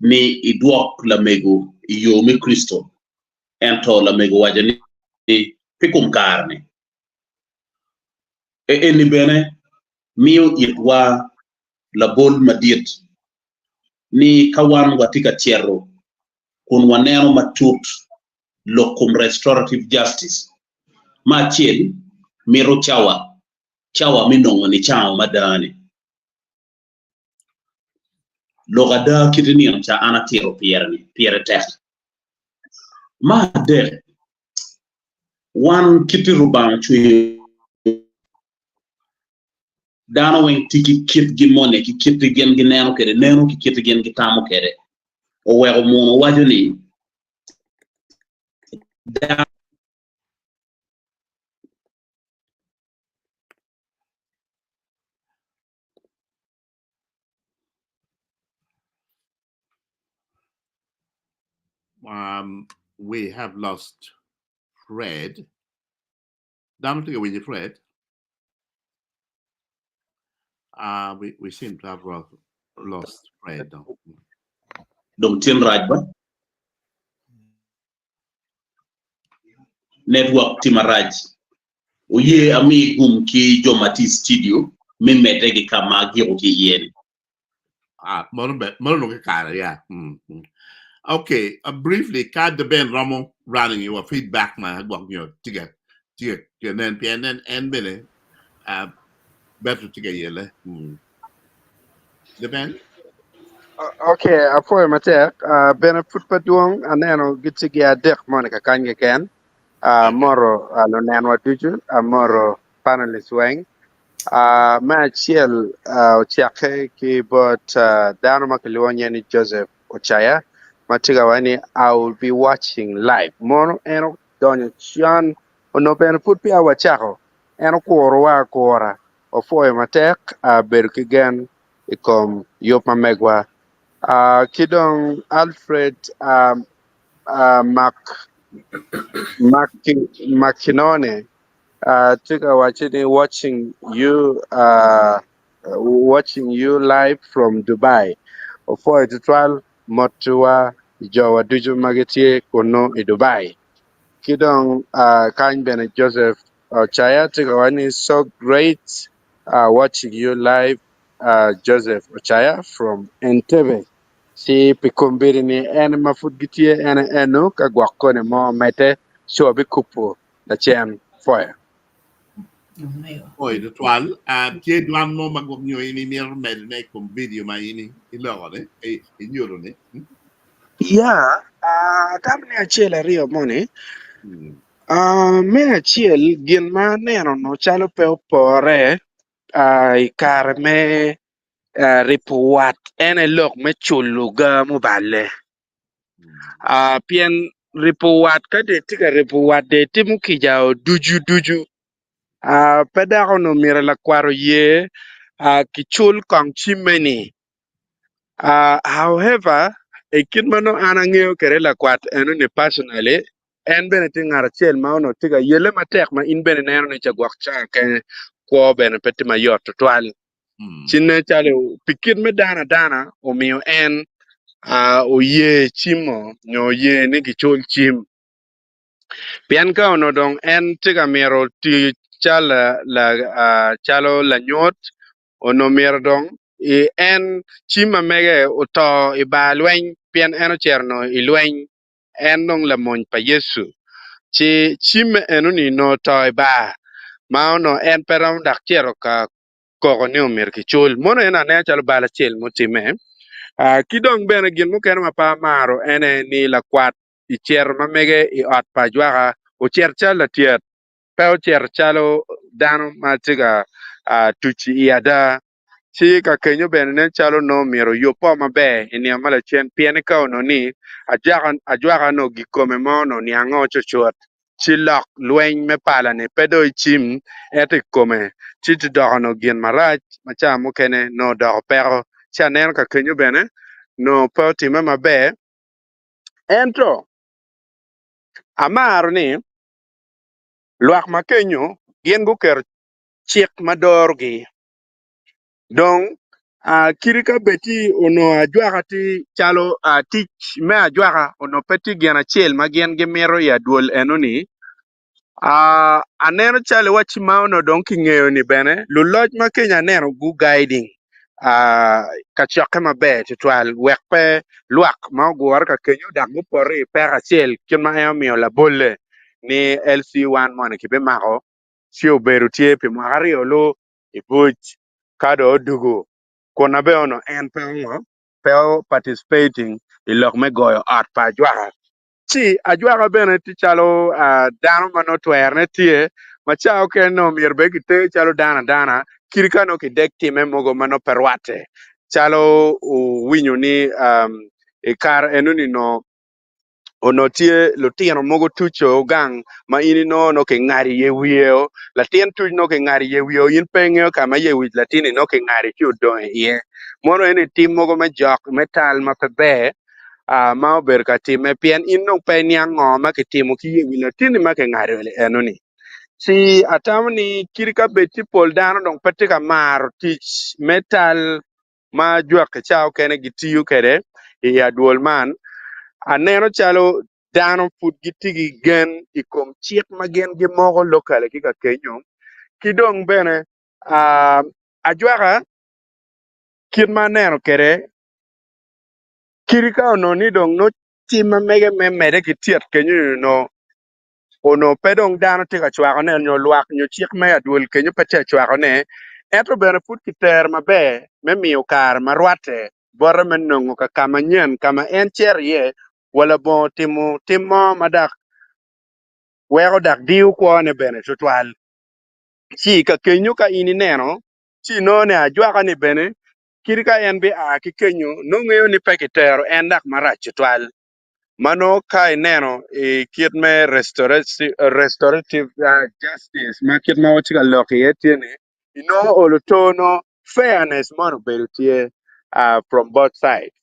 ni idwok lamego i yo me Kricito ento lamego owaco ni pe kom kare-ni. Eni bene miyo itwa labol madit ni ka wan watye ka cito kun waneno matut lok kom restorative justice, me acel mito cawa, cawa me nongo nicango mada-ni. Lok ada kit nino ca an atito pire-ni pire tek. Me adek, wan kit Rubanga ocweyo dano weng tye ki kitgi moni ki kit gin gineno kwede neno ki kit gin gitamo kwede oweko muno waco ni dano Um, we have lost Fred. Dano tye ka winyo Fred? Uh, we, we seem to have lost Fred. Dong tin rac ba? Network tye marac. Oye ami gum ki jo ma tye i studio me medde ki ka ma agiko ki iye ni. Ah, mano ber, mano nongo kare, yeah. Mm, mm. Okay, uh, briefly, ka the ben romo running your feedback ma gwok nyo tiga tiga nen pien en en bene uh, beto tiga yele. Mm. The ben? Okay, apwoyo matek. Uh, bene pud pe dwong aneno gitye gi adek moni kakany keken. Uh, moro uh, lunenwa ducu, amoro panelists weng. Uh, me acel uh, ocakke ki bot uh, dano ma kilwongo nyinge ni Joseph Ochaya ma tye ka waco ni I will be watching live. Mono en odonyo con onongo bene pud peya wacako en okurowa akura. Wapwoyo matek uh, bedo ki gen i kom yub ma megwa. Uh, ki dong Alfred uh, uh, Mac, Mac, Makinone uh, tye ka wacci ni watching you uh, watching you live from Dubai. Opwoyo tutwal mottiwa jowa ducu ma gitye kunnu i Dubai. Ki dong uh, kany bene Joseph Ochaya tye ka waco ni so great uh, watching you live uh, Joseph Ochaya from Entebbe. Ci pi kombeddi ni en ma pud gitye en enu ka gwok koni mo medde ci wabikubo lacen pwoyo. Pwoyo tutwal. Ah, tye dwan mo ma gwok nyo in imito medone i kom vidio ma in iloko-ni, inyuto-ni? Ya, atamo ni acel aryo moni. Ah, me acel gin ma aneno onongo calo pe opore ah, i kare me ah, ripo wat en aye lok me culo ga muballe. Ah, pien ripo wat ka dong itye ka ripo wat dong itimo kica ducu ducu ah, pe dok onongo myero lakwat oye ah, kicul kong cimme-ni. Ah, however, i kit ma nongo an angeyo kwede lakwat enoni personally, en bene tye ngat acel ma onongo tye ka yelle matek ma in bene ineno ni ca gwok ca kene kwo bene pe tye mayot tutwal. Ci nen calo pi kit me dano adana omiyo en ah, oye cimo nyo oye ni gicul cim. Pien ka onongo dong en tye ka mito tiyo calo calo lanyut, onongo myero dong i en cim ma mege oto i bar lweny pien en ocito onongo i lweny, en dong lamony pa Yecu. Ci cimme enoni onongo oto i bar ma onongo en pe romo dok cito ka koko ni omyero kicul. Mono en aneno calo bal acel mutimme. Ki dong bene gin mukene ma pe amaro en aye ni lakwat i cito ma mege i ot pa ajwaka ocito calo latyet, pe ocito calo dano ma tye ka tuc i ada. Ci ka kenyo bene nen calo onongo myero oyubbo maber i nino ma lacen, pien ni ka onongo ni ajwaka onongo gikome mo onongo niango cucut, ci lok lweny me pala-ni pe dong i cim ento i kome, ci ti doko onongo gin marac ma ca mukene nongo odoko peko. Ci aneno ka kenyo bene nongo pe otimme maber. Ento amaro ni lwak ma kenyo gin guketo cik ma dorogi. Dong kadi ka bed ti onongo ajwaka tye calo tic me ajwaka onongo pe tye gin acel ma gin gimito i adwol enoni, Aneno calo iwacci ma onongo dong kingeyo-ni bene luloc ma keny aneno gu-guiding kacokke maber tutwal wek pe lwak ma ogure ka kenyo dok gupoto i peko acel kit ma en omiyo labolle ni LC1 moni kibimako ci obedo tye pi mwaka aryo lu i buc ka dong odugo kun na bene onongo en pe ongo pe o participating i lok me goyo ot pa ajwaka. Ci ajwaka bene tye calo dano ma nongo twerone tye ma ca okene nongo myero bed kiter calo dano adana kadi ka nongo kideg timme mogo ma nongo pe rwatte calo wuwinyo ni i kare enoni nongo onongo tye lutino mogo tuco gang ma in inongo nongo kingado iye wiyeo latin tuc nongo kingado iye wiyeo in pe ingeyo ka ma ye wic latin-ni nongo kingado ci odong iye mono eni tim mogo me jok me tal ma pe ber ma obedo ka timme pien in dong pe iniang ngo ma kitimo ki ye wi latinni ma kingado eno-ni. Ci atamo ni kadi ka bed ci pol dano dong pe tye ka maro tic me tal ma jwaki ca okene gitiyo kwede i adwol man, aneno calo dano pud gitye ki gen i kom cik ma gin gimoko lokale ki ka kenyo ki dong bene ajwaka kit ma aneno kwede Kadi ka onongo ni dong nongo tim ma mege me medde ki tyet kenyo-ni onongo onongo pe dong dano tye ka cwakone nyo lwak nyo cik me adwol kenyo pe tye ka cwakone, ento bene pud kitero maber me miyo kare ma rwatte bote me nongo ka ka manyen ka ma en cito iye wa labongo timo tim mo ma dok weko dok diyo kwone bene tutwal. Ci ka kenyo ka in ineno ci inongo ni ajwaka-ni bene Kadi ka en bia ki kenyo, nongo ngeyo ni pe kitero en dok marac tutwal. Ma nongo ka ineno i kit me restorative justice ma kit ma watye ka lok iye tye ni, inongo olo to nongo fairness moni obedo tye from both sides.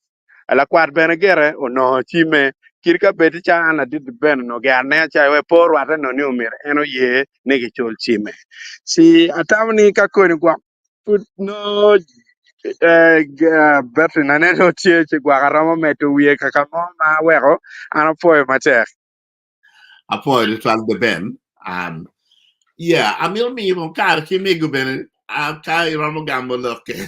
Lakwat bene gire onongo cimme kadi ka bed calo an ladit bene onongo gire anena calo wek pe orwatte nongo ni omyero en oye ni kicul cimme. Ci atamo ni ka koni gwok Pud nongo betri-na nongo tye ci gwok aromo medo wiye kaka mo ma weko an apwoyo matek. Apwoyo tutwal The Ben. Um, yeah, amito miyo kong kare ki mego bene uh, ka iromo gamo lokke.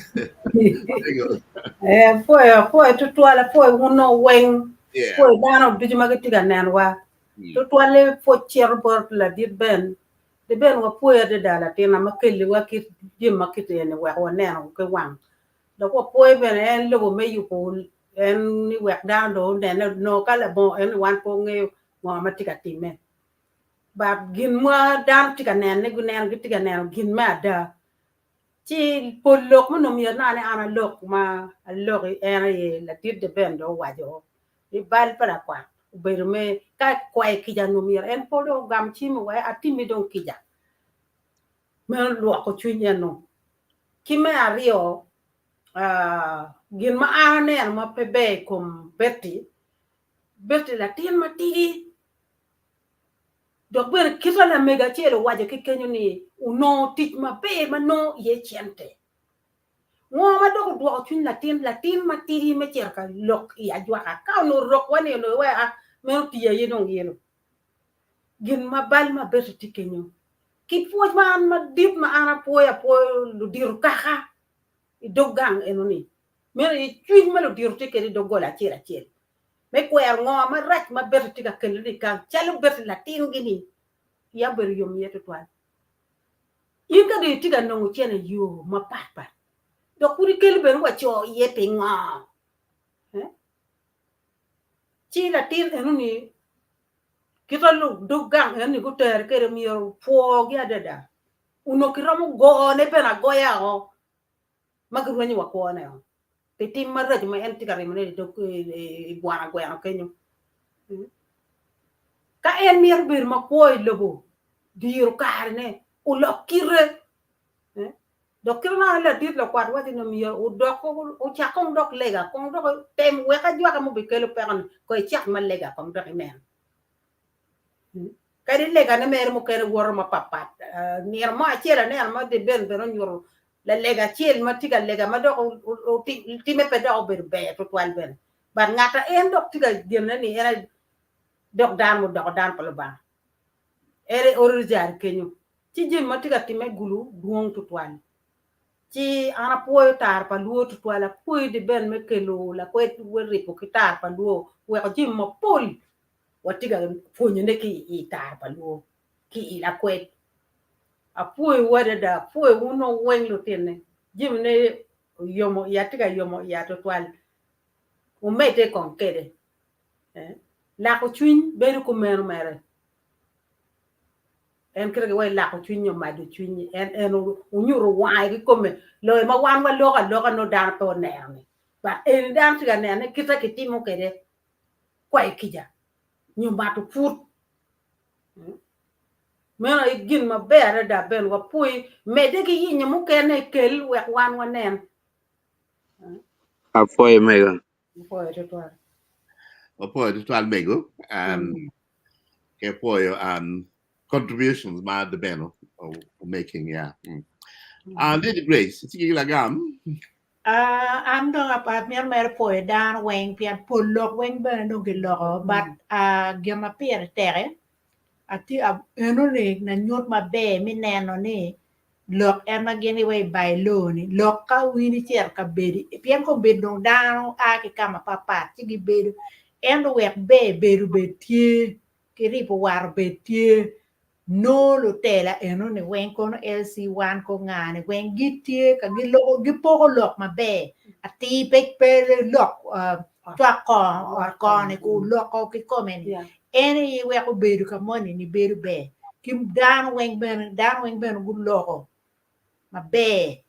Mego. Eh, apwoyo, apwoyo tutwal, apwoyo wun nongo weng, Yeah. apwoyo dano ducu ma gitye ka nenowa. Tutwalle pwoc cito bot ladit Ben Di bene wapwoyo adada latinna ma kelliwa kit jami ma kit eni wek waneno ki wang. Dok wapwoyo bene en lobo me yubo en ni wek dano dong onene nongo ka labongo en ni wan pe wangeyo ngo ma tye ka timme. But gin ma dano tye ka nene guneno gitye ka neno gin me ada. Ci pol lok ma onongo myero nongo ni an alok ma aloki en aye ladit Deben dong owaco ni bal pa lakwat obedo me ka kwayo kica onongo myero en pe dong ogam cim wek atimmi dong kica. Meno lwoko cwiny eno. Ki me aryo gin ma an aneno ma pe ber i kom Betty, Betty latin matidi Dok bene kit ma lamego acel owaco ki kenyo ni onongo tic maber ma nongo iye cente. Ngo ma dok odwoko cwiny latin latin matidi me cito ka lok i ajwaka? Ka onongo rokwa ni onongo iweko a meno tii aye dong yelo. Gin ma bal ma beto tye kenyo. Ki pwoc ma an madit ma an apwoyo apwoyo ludito kaka i dog gang eno ni meno aye cwiny ma ludito tye kwede i doggola acel acel. me kwero ngo marac ma Betty tye ka kelone i gang calo Betty latingi-ni, iya obedo yom iye tutwal. In ka dong itye ka nongo cene i yo mapatpat, dok pud ikelo bene wa co iye pingo? Eh? Ci latin enoni kita dog gang enoni gutere kwede myero opwogi adada. Onongo kiromo gone bene agoya o. ma girwenyo wa kwone-o pi tim maraco ma en tye ka rimone i dog i bwana gweno kenyo. Ka en mito bedo makwo i lobo, diro karene, olok kite. Dok kite ma ladit lakwat waco ni myero odok ocak kong dok lega kong dok tem wek ajwaka ma obikelo peko-ni kong icak ma lega kong dok inen. Kadi legane mere mukene woto mapatpat. Nino mo acel aneno ma Ben bene onyuto lalega acel ma tye ka lega ma dok timme pe dok obedo ber tutwal bene. But ngat a en dok tye ka genne ni en aye dok dano mudoko dano pa Lubanga. En aye oro jari kenyo. Ci jami ma tye ka timme i gulu dwong tutwal. Ci an apwoyo tar pa luo tutwal, apwoyo di Ben me kelo lakwed me ribo ki tar pa luo weko jami mapol watye ka pwonyone ki i tar pa luo ki i lakwed. Apwoyowu adada, apwoyo wun weng lutinne, jamine oyomo iya tye ka yomo iya tutwal, wumedde kong kede. Lako cwiny bedo kumeno mere, en kite giwaco lako cwiny nyo mado cwiny en en onyuto wange kikome loyo ma wan waloko aloka nongo dano pe oneno ni but eni dano tye ka nene kite kitimo kwede kwayo kica nyo mato put. Meno aye gin maber adada Ben wapwoyi medde ki yenyo mukene kel wek wan wanen. Apwoyo mego. Apwoyo tutwal. Wapwoyo tutwal mego. Um, ke pwoyo um, contributions ma the Ben making yeah. Mm. Uh, Lady Grace, itye ki lagam? Ah, an dong amito mere pwoyo dano weng pien pol lok weng bene dong giloko but ah, gin ma pire teke atye enoni lanyut maber me neno ni lok en ma gin giwaco i by law ni lok ka in icito ka bedo pien kombeddi dong dano a ki ka mapatpat ci gibedo ento wek ber bedo obed tye ki ribo wat obed tye Nongo lutela enoni weng kono LC1 ko nga ni weng gitye ka giloko gipoko lok maber atir pe pe lok cwak kor ot kor ni ku loko kikome ni en aye weko bedo ka moni ni bedo ber ki dano weng bene dano weng bene guloko maber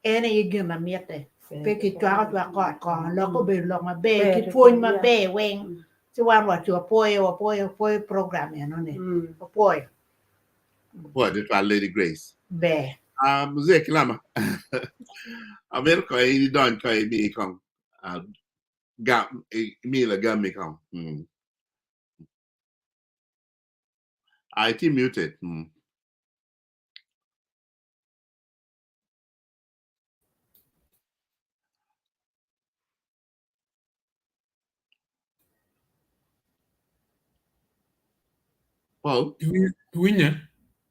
En aye gin ma mitte. Pe kicwako cwak ot kongo. Lokke obedo lok maber ki pwony maber weng. Ci wan waco wapwoyo, wapwoyo, wapwoyo program eno-ni. Wapwoyo. Wapwoyo tutwal Lady Grace. Ber. Ah, Mzee Kilama. Amito kong in idony kong imi kong ah, gam, imi lagammi kong. Mm. Ah, itye muted. Mm. Paul? Iwinye?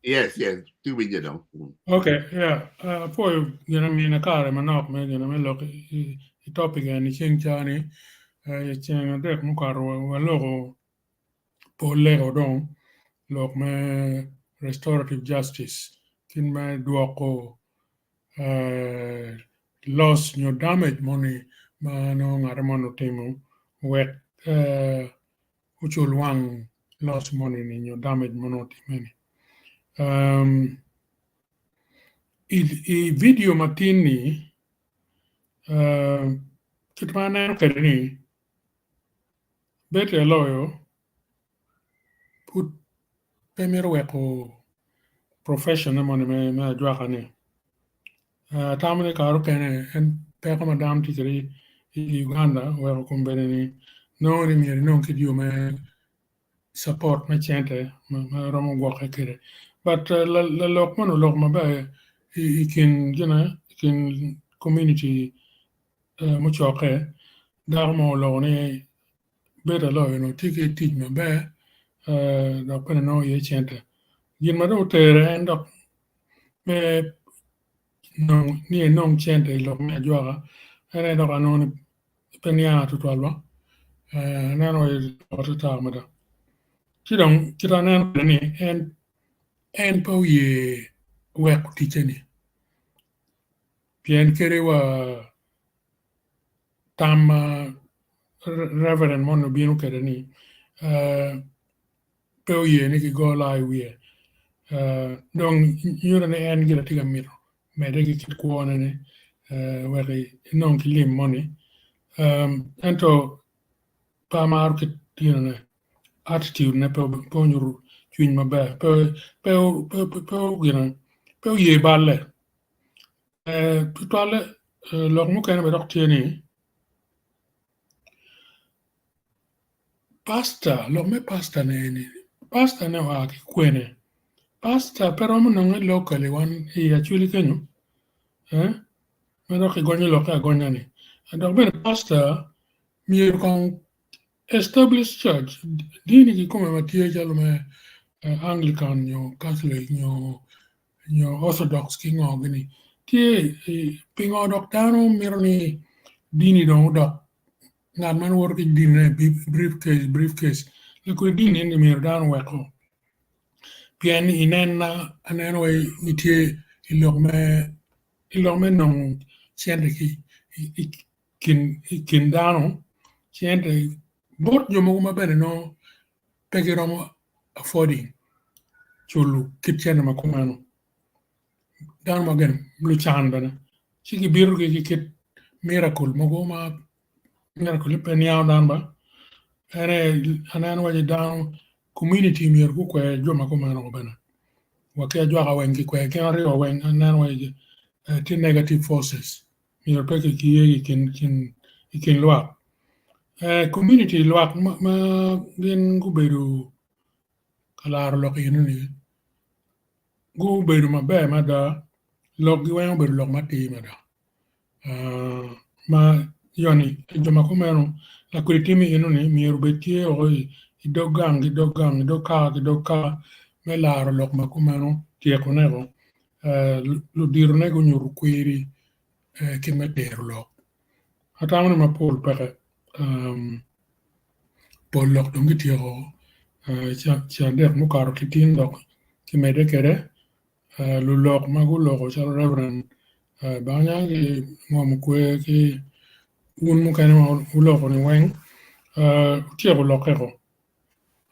Yes, yes, tye winye dong. Mm. Okay, yeah. Uh, apwoyo gin amina kare manok me gin me lok i, i topic eni ceng cani. Uh, i ceng adek mukato waloko polle-o dong lok me restorative justice kit me dwoko loss nyo damage moni ma nongo ngat moni otimo wek ocul wang. loss moni ni nyo damage ma onongo otimme ni. Um, i, i video matin ni uh, kit ma aneno kwede ni Betty Aloyo pud pe mito weko profession ne moni me ajwaka ni. Atamo ni kare okene en peko ma dano tye kwede i Uganda oweko kombeddi ni nongo ni myero inong kit yo me support me cente ma romo gwokke kwede. But lalok moni oloko maber i kin gine i kin community mucokke dako mo oloko ni Bedo aloyo onongo tye ki tic maber dok bene nongo iye cente. Gin ma dong otere en dok me nongo ni enong cente i lok me ajwaka en aye dok anongo ni pe nianga tutwal ba aneno wai ata mada. Ci dong kit aneno kwede ni en en pe oye weko ticce-ni pien kadi wa tam ma Reverend moni obino kwede ni pe oye ni kigo laa i wiye dong nyuto ni en gire tye ka mito medde ki kit kwone ni wek enong ki lim moni ento pe amaro kit ginone attitude ne pe onyuto cwiny maber pe pe oye balle. Tutwalle lok mukene bene dok tye ni pasta lok me pasta ni eni pasta ne oa ki kwene pasta pe romo nonge locally wan i Acholi kenyo ma dok kigonyo lokke agonya ni dok bene pasta myero kong established church dini kikome ma tye calo me Anglican nyo Catholic nyo nyo Orthodox ki ngo gini tye pingo dok dano mito ni dini dong odok ngat ma woto ki dinine briefcase briefcase lakodi dini eni myero dano oweko pien inena aneno wai gitye i lok me i lok me nongo cente ki i kin dano cente bot jo mogo ma bene nongo pe giromo affording culo kit cente ma kumeno dano ma gin lucan bene ci gibito ki kit miracle mogo ma miracle pe niango dano ba en aye aneno waci dano community myero gukwer jo ma kumeno bene wa ki ajwaka weng kikwer gin aryo weng aneno waci tye negative forces myero pe kiye i kin lwak. Community lwak ma gin gubedo ka laro lok enoni gubedo maber mada lokgi weng obedo lok matir mada ma yoni jo ma kumeno lakodi tim enoni myero obed tye woko i dog gang ki dog gang i dog kaka ki dog kaka me laro lok ma kumeno tyekone woko. Luditone gunyuto kwiri kit me tero lok. Atamo ni mapol peke pol lok dong gityeko cadek mukato ki tin dok kimedde kwede lulok ma guloko calo Reverend Banya ki Ngom Okwe ki wun mukene ma wuloko ni weng wutyeko lokke-ko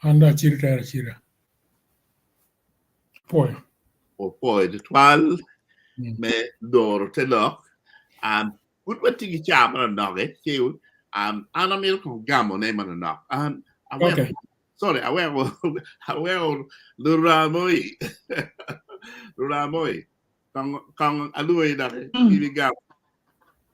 an dong acito tera acita. Apwoyo. Opwoyo tutwal me doro te lok. Um, pud watye ki caa manonok eh, ci um, an amito kong gamo ne manonok. Um, aweko, Okay. sorry, aweko, aweko luramoi. luramoi. Kong, kong alwoi doki, ibigamo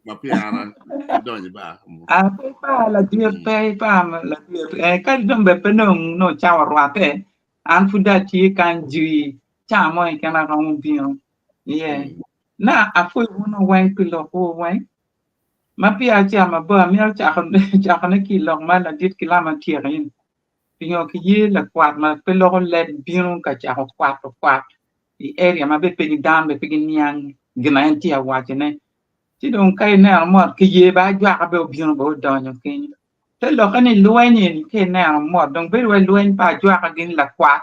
ma peya an adonyo ba. Ah, pe ipar ladit, pe ipar ladit. Eh, kadi dong bed pe nong nongo cawa orwatte, An pud dong atye kany jwi, ca mo keken aromo bino iye. Na apwoyo wunu weng pi lokwu weng. Ma peya acito mabor, amito cakone ki i lok ma ladit Kilama otyeko ni, pingo kiye lakwat ma pe loko leb bino ka cako kwato kwat i area ma bene pe dano bene pe giniang gin ma en tye ka wacone. Ci dong ka ineno mot kiye ba ajwaka bene obino bene odonyo kenyo. Te lokke ni lweny eni ka ineno mot dong bedo wai lweny pa ajwaka gin lakwat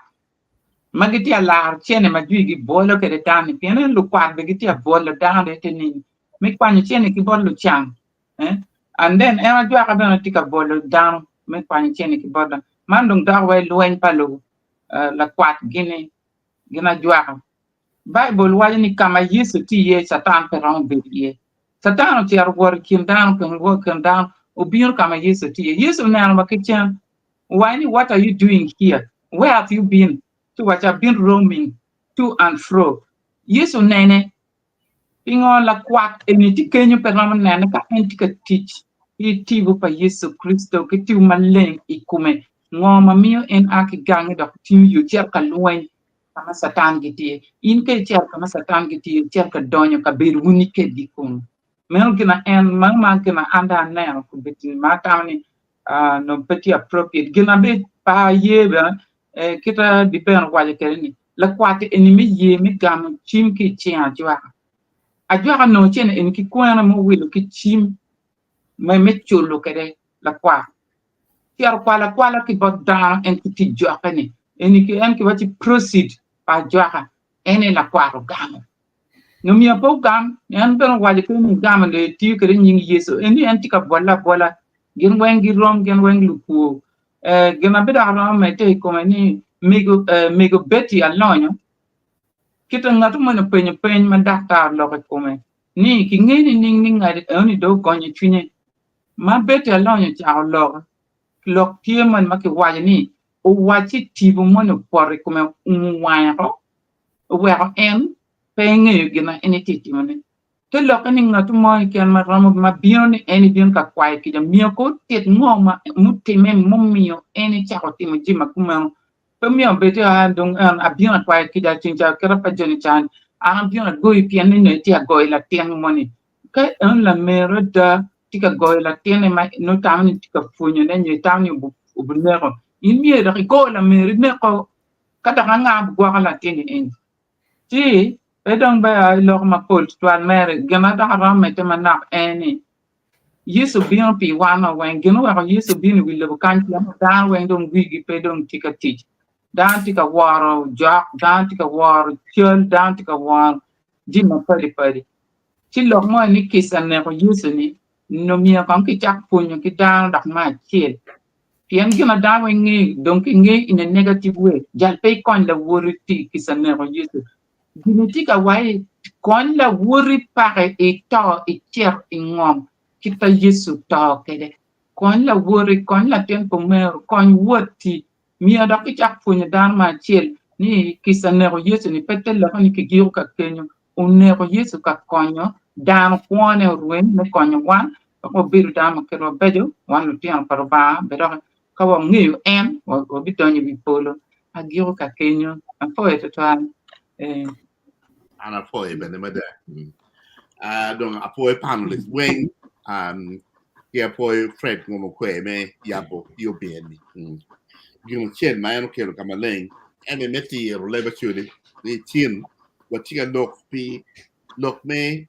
ma gitye ka laro cene ma jwi gibwolo kwede dano-ni pien en lukwat bene gitye ka bwolo dano ite nini me kwanyo cene ki bot lucan eh and then en ajwaka bene tye ka bwolo dano me kwanyo cene ki bot dano. Man dong dok wa i lweny pa lakwat gini gin ajwaka. Baibul waco ni ka ma Yecu tye iye Catan pe romo bedo iye. Catan ocito owoto i kin dano i kin dano obino ka ma Yecu tye iye. Yecu oneno wa ki cen owaco ni what are you doing here? Where have you been? Ci owaco I've been roaming to and fro. Yecu onene Pingo lakwat eni tye kenyo pe romo nene ka en tye ka tic ki tipo pa Yecu Kricito ki tipo maleng i kome? Ngo ma miyo en a ki gange dok tingo yo cito ka lweny ka ma Catan gitye? In ka icito ka ma Catan gitye, icito ka donyo kabedo wuni kedgi kunu. Meno gin ma en, meno ma gin ma an dong aneno kombeddi ma atamo ni nongo pe tye appropriate. Gin ma bene pe aye bene kita Dipen owaco kwede ni lakwat eni me ye me gamo cim ki i cing ajwaka. Ajwaka onongo cene eni ki kwena ma owilo ki cim me culo kwede lakwat. Cito kwalo akwala ki bot dano en ki tic jokke ni eni ki en kiwaci proceed pa ajwaka en aye lakwat ogamo. Nyo myero pe ogam, en bene owaco kene ni gamo dong etiyo kwede nying Yecu. Eni en tye ka bwolle abwola. Gin weng girom, gin weng lukwo. Eh, gin ma bidok romo medde i kome ni mego, eh, mego Betty Alonyo, kite ngat moni openyo peny ma daktar oloko i kome ni kinge nining ni ngati enoni dong ogonyo cwinye. Ma Betty Alonyo ocako lok, lok tye moni ma kiwaco ni owacci tipo moni opoto i kome oumo wange oko, oweko en pe engeyo gin ma en etye ka timone. Te lokke ni ngat mo keken ma romo ma bino ni en ebino ka kwayo kica myero kong otit ngo ma mutimme mumiyo en ecako timo jami ma kumeno. Pe myero obed ni aa dong en abino akwayo kica ceng ca kite pa joni ca an abino agoyi pien ni nongo itye ka goyo latin moni. Ka en lamero ada tye ka goyo latinne ma nongo tamo ni tye ka pwonyone nyo itamo ni obineko, in myero dok igo lameri ineko ka dok anga bigwoko latinni eni. Ci pe dong ber i lok mapol tutwal mere, gin ma dok aromo medde manok en ni, Yecu bino pi wan wa weng. Gin oweko Yecu bino i wi lobo kany pien ni dano weng dong wigi pe dong tye ka tic. Dano tye ka woro jok, dano tye ka woro cal, dano tye ka woro jami mapadi padi. Ci lok mo ni kica neko Yecu-ni nongo myero kong kicak pwonyo ki dano dok me acel. Pien gin ma dano weng ngeyo, dong kingeyo in a negative way, jal pe ikony lawoti ti kica neko Yecu. Gini tye ka waci kony lawoti paki ito icit ingom kit pa Yecu oto kwede. Kony lawoti, kony latin pa omeru, kony watti. Myero dok kicak pwonyo dano me acel ni kica neko Yecu ni pe te lokke ni kigiko ka kenyo. Oneko Yecu ka konyo dano kwone orweny me konyo wan wek wabedo dano ma kitwa beco, wan lutino pa Lubanga, bed dok ka wangeyo en, wabidonyo i wi polo. Agiko ka kenyo. Apwoyo twatwal. Eh. An apwoyo bene mada. Mm. Uh, dong apwoyo panelist weng um, ki apwoyo Fred Ngomo Kwe me yabo UBN ni. Mm. Gin acel ma en okelo ka maleng en aye me tiro leb Acholi ni cin watye ka lok pi lok me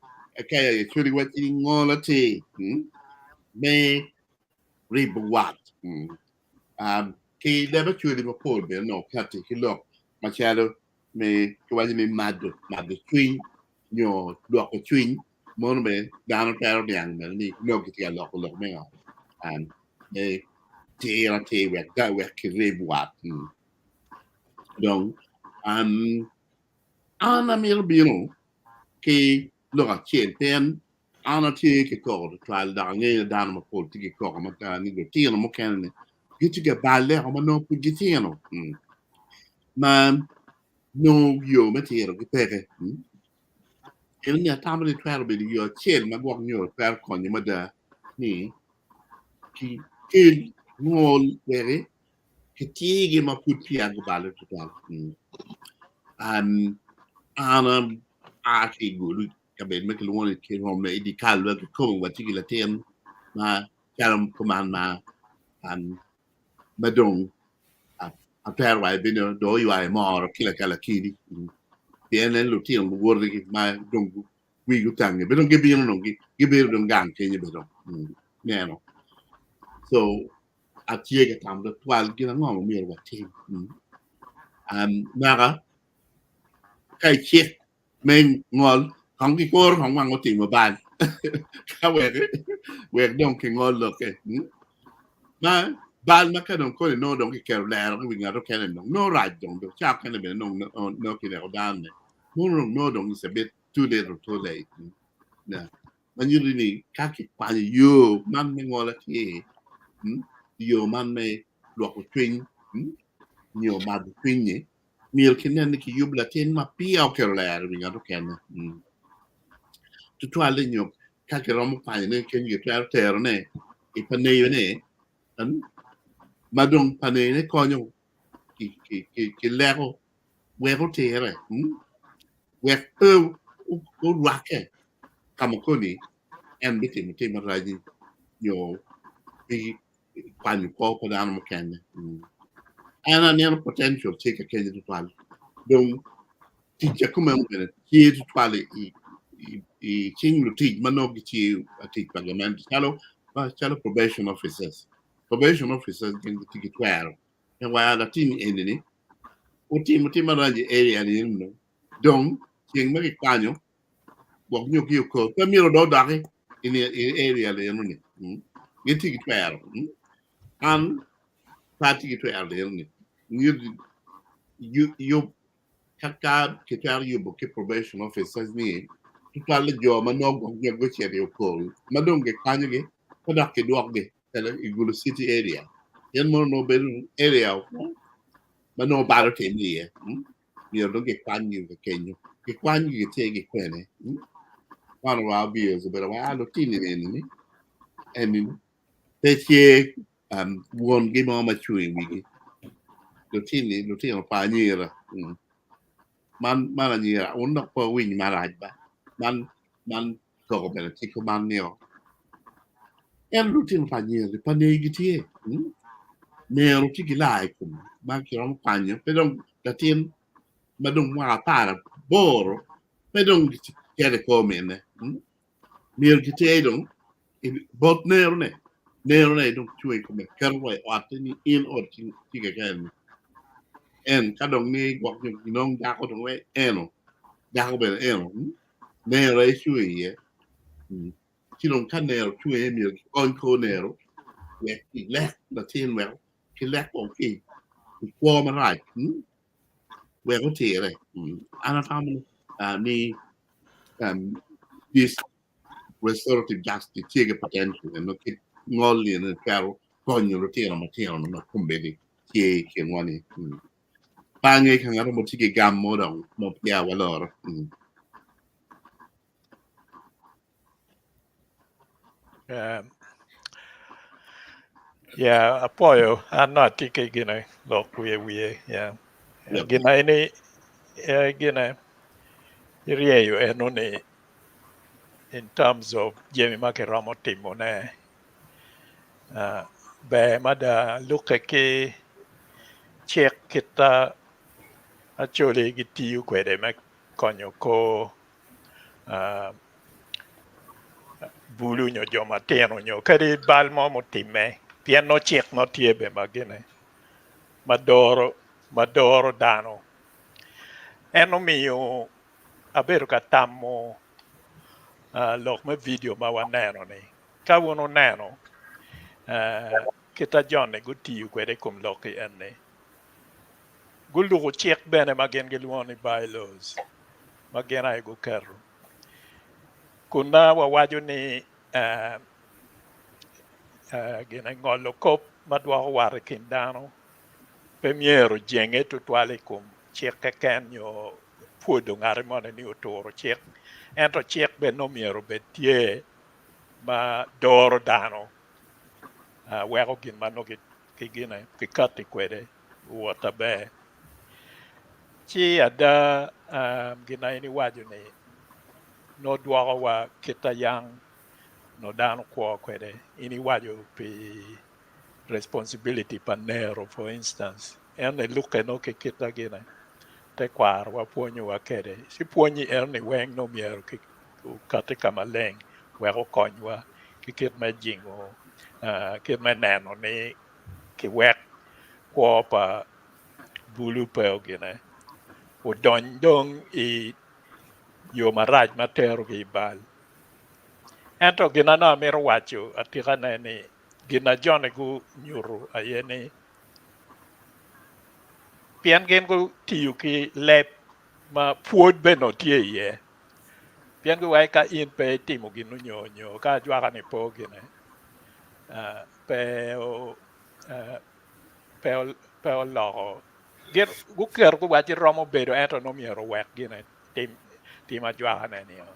kaya Acholi waci ngol atir mm, me ribo wat mm. Um, ki leb Acholi mapol bene onongo kati ki lok macalo me kiwaco ni mado mado cwiny nyo dwoko cwiny mono bene dano twero niang bene ni nongo kitye ka loko lok me ngo um, me tir atir wek da wek kirib wat mm. Dong um, an amito bino ki lok acel pien an atye ki koko tutwal dok angeyo ni dano mapol tye ki koko mata ni lutino mukene ni gitye ka balle ma nongo pud gitino mm. ma nongo yo me tirogi peke mm. Eno ni atamo ni twero bedo yo acel ma gwok nyo twero konyo mada ni ki kel ngol weki kitirgi ma pud peya gubalo tutwal. Mm. Um, an a ki i Gulu, kabedo ma kilwongo ni Kirome i dye kal ma kikome watye ki latin ma calo kuman ma um, ma dong atwero waco bene dong oywayo moro ki lakalakidi mm. pien en lutino luwotgi ma dong wigi otange bene dong gibino dong gibedo dong gang kenyo bene dong mm. neno so atye ka tamo tutwal gin ango ma myero watim mm. um, naka ka icik me ngol kong kikuro kong wang otimo bal ka wek wek dong kingol lokke mm. ma Bal ma ka dong koni nongo dong kiketo lero ki wi ngat okene dong nongo rac dong dong ca okene bene nongo nongo kineko dano ne mono dong nongo dong is a bit too little too late. Yeah. Ma nyuto ni ka kikwanyo yo man me ngol atir, yo man me lwoko cwiny nyo mato cwiny-nyi, myero kinen ni kiyubo latin ma peya oketo lero i wi ngat okene. Tutwalle nyo ka kiromo kwanyone keny gitwero terone i pa neyone ma dong pa neyone konyo ki leko wek otire, wek pe orwakke ka ma koni en bitimo tim maraci nyo kwanyo kwo pa dano mukene. An aneno potential tye ka kenyo tutwal. Dong tic akumeno bene tye tutwal i i cing lutic ma nongo gitye tic pa gamente calo calo probation officers. Probation officers gin gitye ki twero me waya latin eni-ni otimo tim marac i area ni eni dong ceng ma kikwanyo gwok nyo ki okor pe myero dong odoki i area eno-ni. Gitye ki twero. An pe atye ki twero eno-ni. Yub ka kitwero yubo ki probation officers ni tutwalle jo ma nongo gwok nyo gucito i okor ma dong gikwanyogi pe dok kidwokgi i Gulu City area pien mono nongo bedo area ma nongo bal otimme iye. Myero dong gikwanygi ki kenyo. Gikwanygi gitergi kwene. One of our viewers obedo wa lutini eni eni pe tye um, wongi mo ma cung i wigi. Lutini lutino pa anyira. Man man anyira wun dok pe wuwiny marac ba. Man man koko bene tye kuman nio. En lutino pa anyira-ni pa negi tye. Nero tye ki laa i kome ma kiromo kwanyo pe dong latin ma dong mwaka 18 pe dong cito i kor mine. Myero kiter dong bot nerone. Nerone dong cung i kome keto wa i otte ni in ot tye keken. En ka dong ni gwok nyo ginong dako dong eno dako bene eno nero aye cung iye. Ci dong ka nero cung iye myero kikony kor nero wek kilek latin wek kilek kong ki i kwo marac wek otire. An atamo ni this restorative justice tye ki potential eno kit ngol ni eno twero konyo lutino matino ma kombeddi tye i kinwa ni. Pe ange ka ngat mo tye ki gam mo dong ma peya waloro. Yeah, apwoyo an nongo atye ki gine lok wiye wiye yeah. Gin aye ni gine iryeyo eno ni in terms of jami ma kiromo timone ber mada lukke ki cik kit Acholi gitiyo kwede me konyo kor bulu nyo jo matino nyo kadi bal mo mutimme pien nongo cik mo tye bene ma gine ma doro ma doro dano. En omiyo abedo ka tamo lok me vidio ma waneno ni ka wun wuneno kit ma joni gutiyo kwede i kom lok-ki eni guluko cik bene ma gin gilwongo ni bylaws ma gin aye guketo kun ma wawaco ni gine ngolo kop ma dwoko wat i kin dano pe myero ojenge tutwal i kom cik keken nyo pwodo ngat moni ni oturo cik ento cik bene nongo myero obed tye ma doro dano weko gin ma nongo kikati kwede owot aber. Ci ada gin ma in iwaco ni nongo dwokowa kit ma yang nongo dano kwo kwede in iwaco pi responsibility pa nero for instance en elukke nongo ki kit ma gine tekwarowa pwonyowa kwede ci pwonyi enoni weng nongo myero okati ka maleng wek okonywa ki kit me jingo kit me neno ni kiwek kwo pa bulu pe ogine odony dong i yo marac ma terogi i bal. Ento gin ma nongo amito waco atikane ni. Gin na joni gunyuto aye ni pien gin gutiyo ki leb ma pwod bene onongo tye iye pien giwaco ka in pe itimo gin onyo nyo ka ajwaka-ni pe ogine pe pe oloko gin guketo guwaco romo bedo ento nongo myero owek gine tim tim ajwaka-ne nio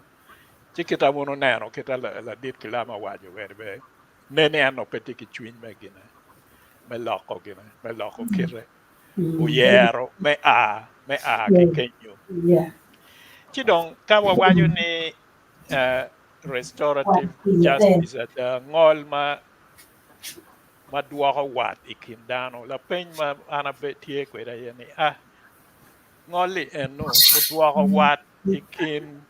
ci kita wun wuneno kita ladit Kilama owaco kwede bene nen ni en onongo pe tye ki cwiny me gine me loko gine me loko kite oyero me a me a ki kenyo ci dong ka wawaco ni restorative justice ada ngol ma ma dwoko wat i kin dano lapeny ma an abe tye kwede aye ni a ngol-li eno odwoko wat i kin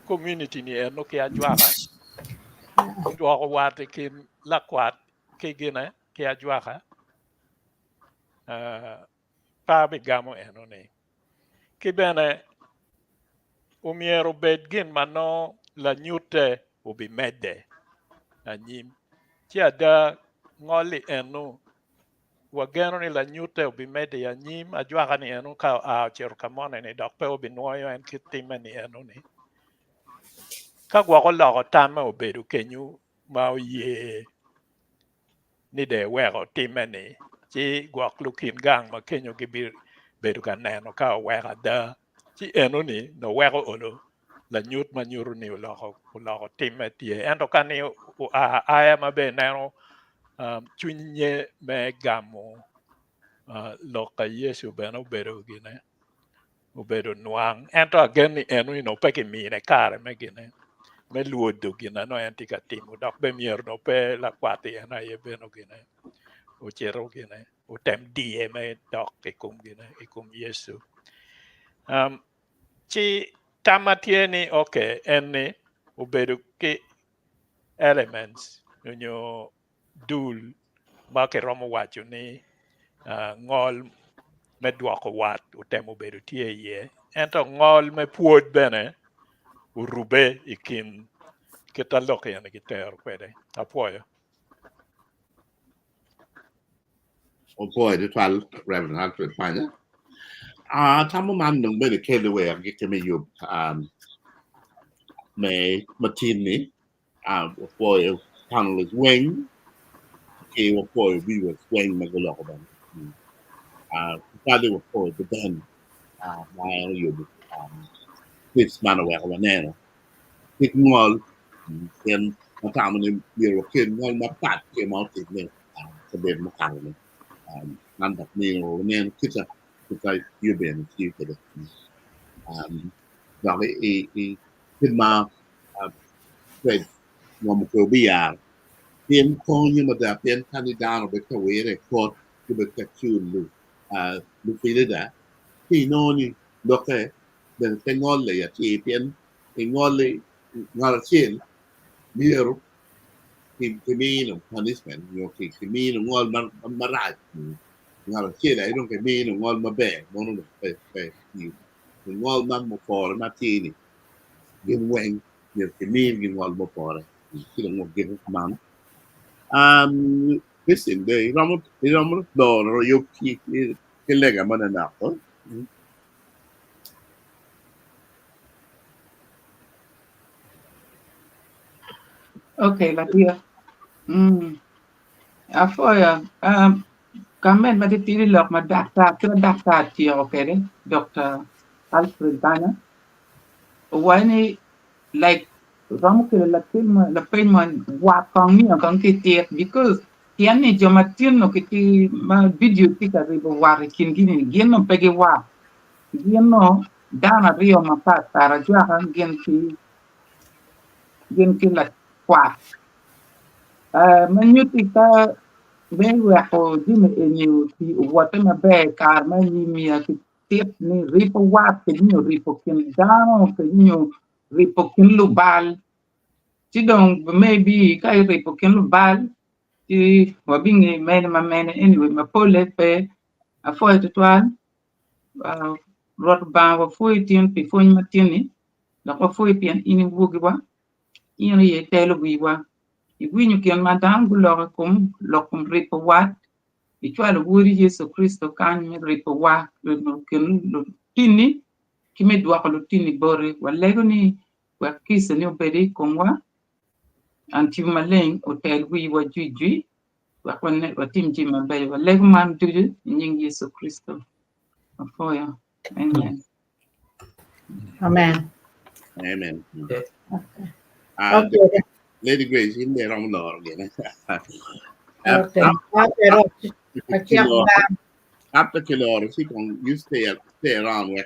community ni eno ki ajwaka odwoko wat i kin lakwat ki gine ki ajwaka pe abigamo eno ni ki bene omyero obed gin ma nongo lanyute obimedde anyim ci ada ngol-li eno wageno ni lanyute obimedde i anyim ajwaka ni eno ka oa ocito ka moni ni dok pe obinwoyo en kit timme ni eno ni ka gwok oloko tamme obedo kenyo ma oye ni dong eweko timme-ni, ci gwok lukin gang ma kenyo gibibedo ka neno ka oweko ada, ci enoni nongo weko olo lanyut ma nyuto ni oloko timme tye. Ento ka ni oa aya ma bene ineno cwinye me gamo lok pa Yecu bene obedo gine. obedo nwang ento agen ni eno ni nongo pe kimine kare me gine me lwodo gin na nongo en tye ka timo dok bene myero nongo pe lakwat-ti en aye bene gine ocito gine otem diye me dok i kom gine i kom Yecu. Um, ci tamma tye ni ok en ni obedo ki elements nyo dul ma kiromo waco ni ngol me dwoko wat otemo bedo tye iye ento ngol me pwod bene orube i kin kit ma lok eni gitero kwede. Apwoyo. Opwoyo tutwal Reverend Alfred Panya. Ah, tamo man dong bene kelo wer agikki me yub um, me matin-ni. Wapwoyo panelists weng ki wapwoyo viewers weng ma guloko bene. Tutwalle wapwoyo The Ben ma en oyubo clips man oweko waneno kit ngol pien watamo ni myero wakel ngol mapat ki ma otimme i kabedo mukato-ni. Man dok miyo waneno kit ma yub eni tiyo kwede dok i kit ma Fred ngom okwe obiyaro pien konyo mada pien ka ni dano obed ka wire i kot gubed ka culo lupilida ci inongo ni lokke bene pe ngole atir pien ingoli ngat acel myero kimino punishment nyo kimino ngol marac ngat acel aye dong kimino ngol maber mono dong pe tiyo ngol man mupore matir-ni gin weng myero kimigi ngol mupore ci dong wagiko kuman. Um, Christine, de iromo iromo loro yub ki ki lega mo manok to? Okay, latia. Mm. Afoya, um, kamen ma titidi lok ma daktar, kit ma daktar tyeko kwede, Dr. Alfred Banya, Owaco ni like romo kelo latin mo lapeny mo wat kong miyo kong ki tit because pien ni jo matino gitye ma video tye ka ribo wat i kingi ni gin nongo pe giwat gin nongo dano aryo mapat pat ajwaka gin ki gin ki lakwat ma nyutti ka me weko jami eni owote maber i kare me anyim miyo ki tit ni ripo wat kede nyo ripo kin dano kede nyo ripo kin lubal ci dong maybe ka iripo kin lubal ci wabingeyo mene ma mene anyway mapole pe apwoyo tutwal Rwot Lubanga wapwoyi tin pi pwony ma tin-ni dok wapwoyi pien in iwogiwa in aye itelo wiwa. Iwinyo gin ma dano guloko i kom lok kom ribo wat, icwalo Wodi Yecu Kricito kany me ribowa, ribo kin lutini ki me dwoko lutini boti. Walego ni wek kicani obed i komwa, an Tipo Maleng otel wiwa jwijwi wek watim jami mabeco. Walego man ducu i nying Yecu Kricito. Apwoyo. Amen. Amen. Amen. Okay. Uh, Okay. Lady Grace, in there on lor again. Okay. Okay. Acek bam. After Kilor, you stay around where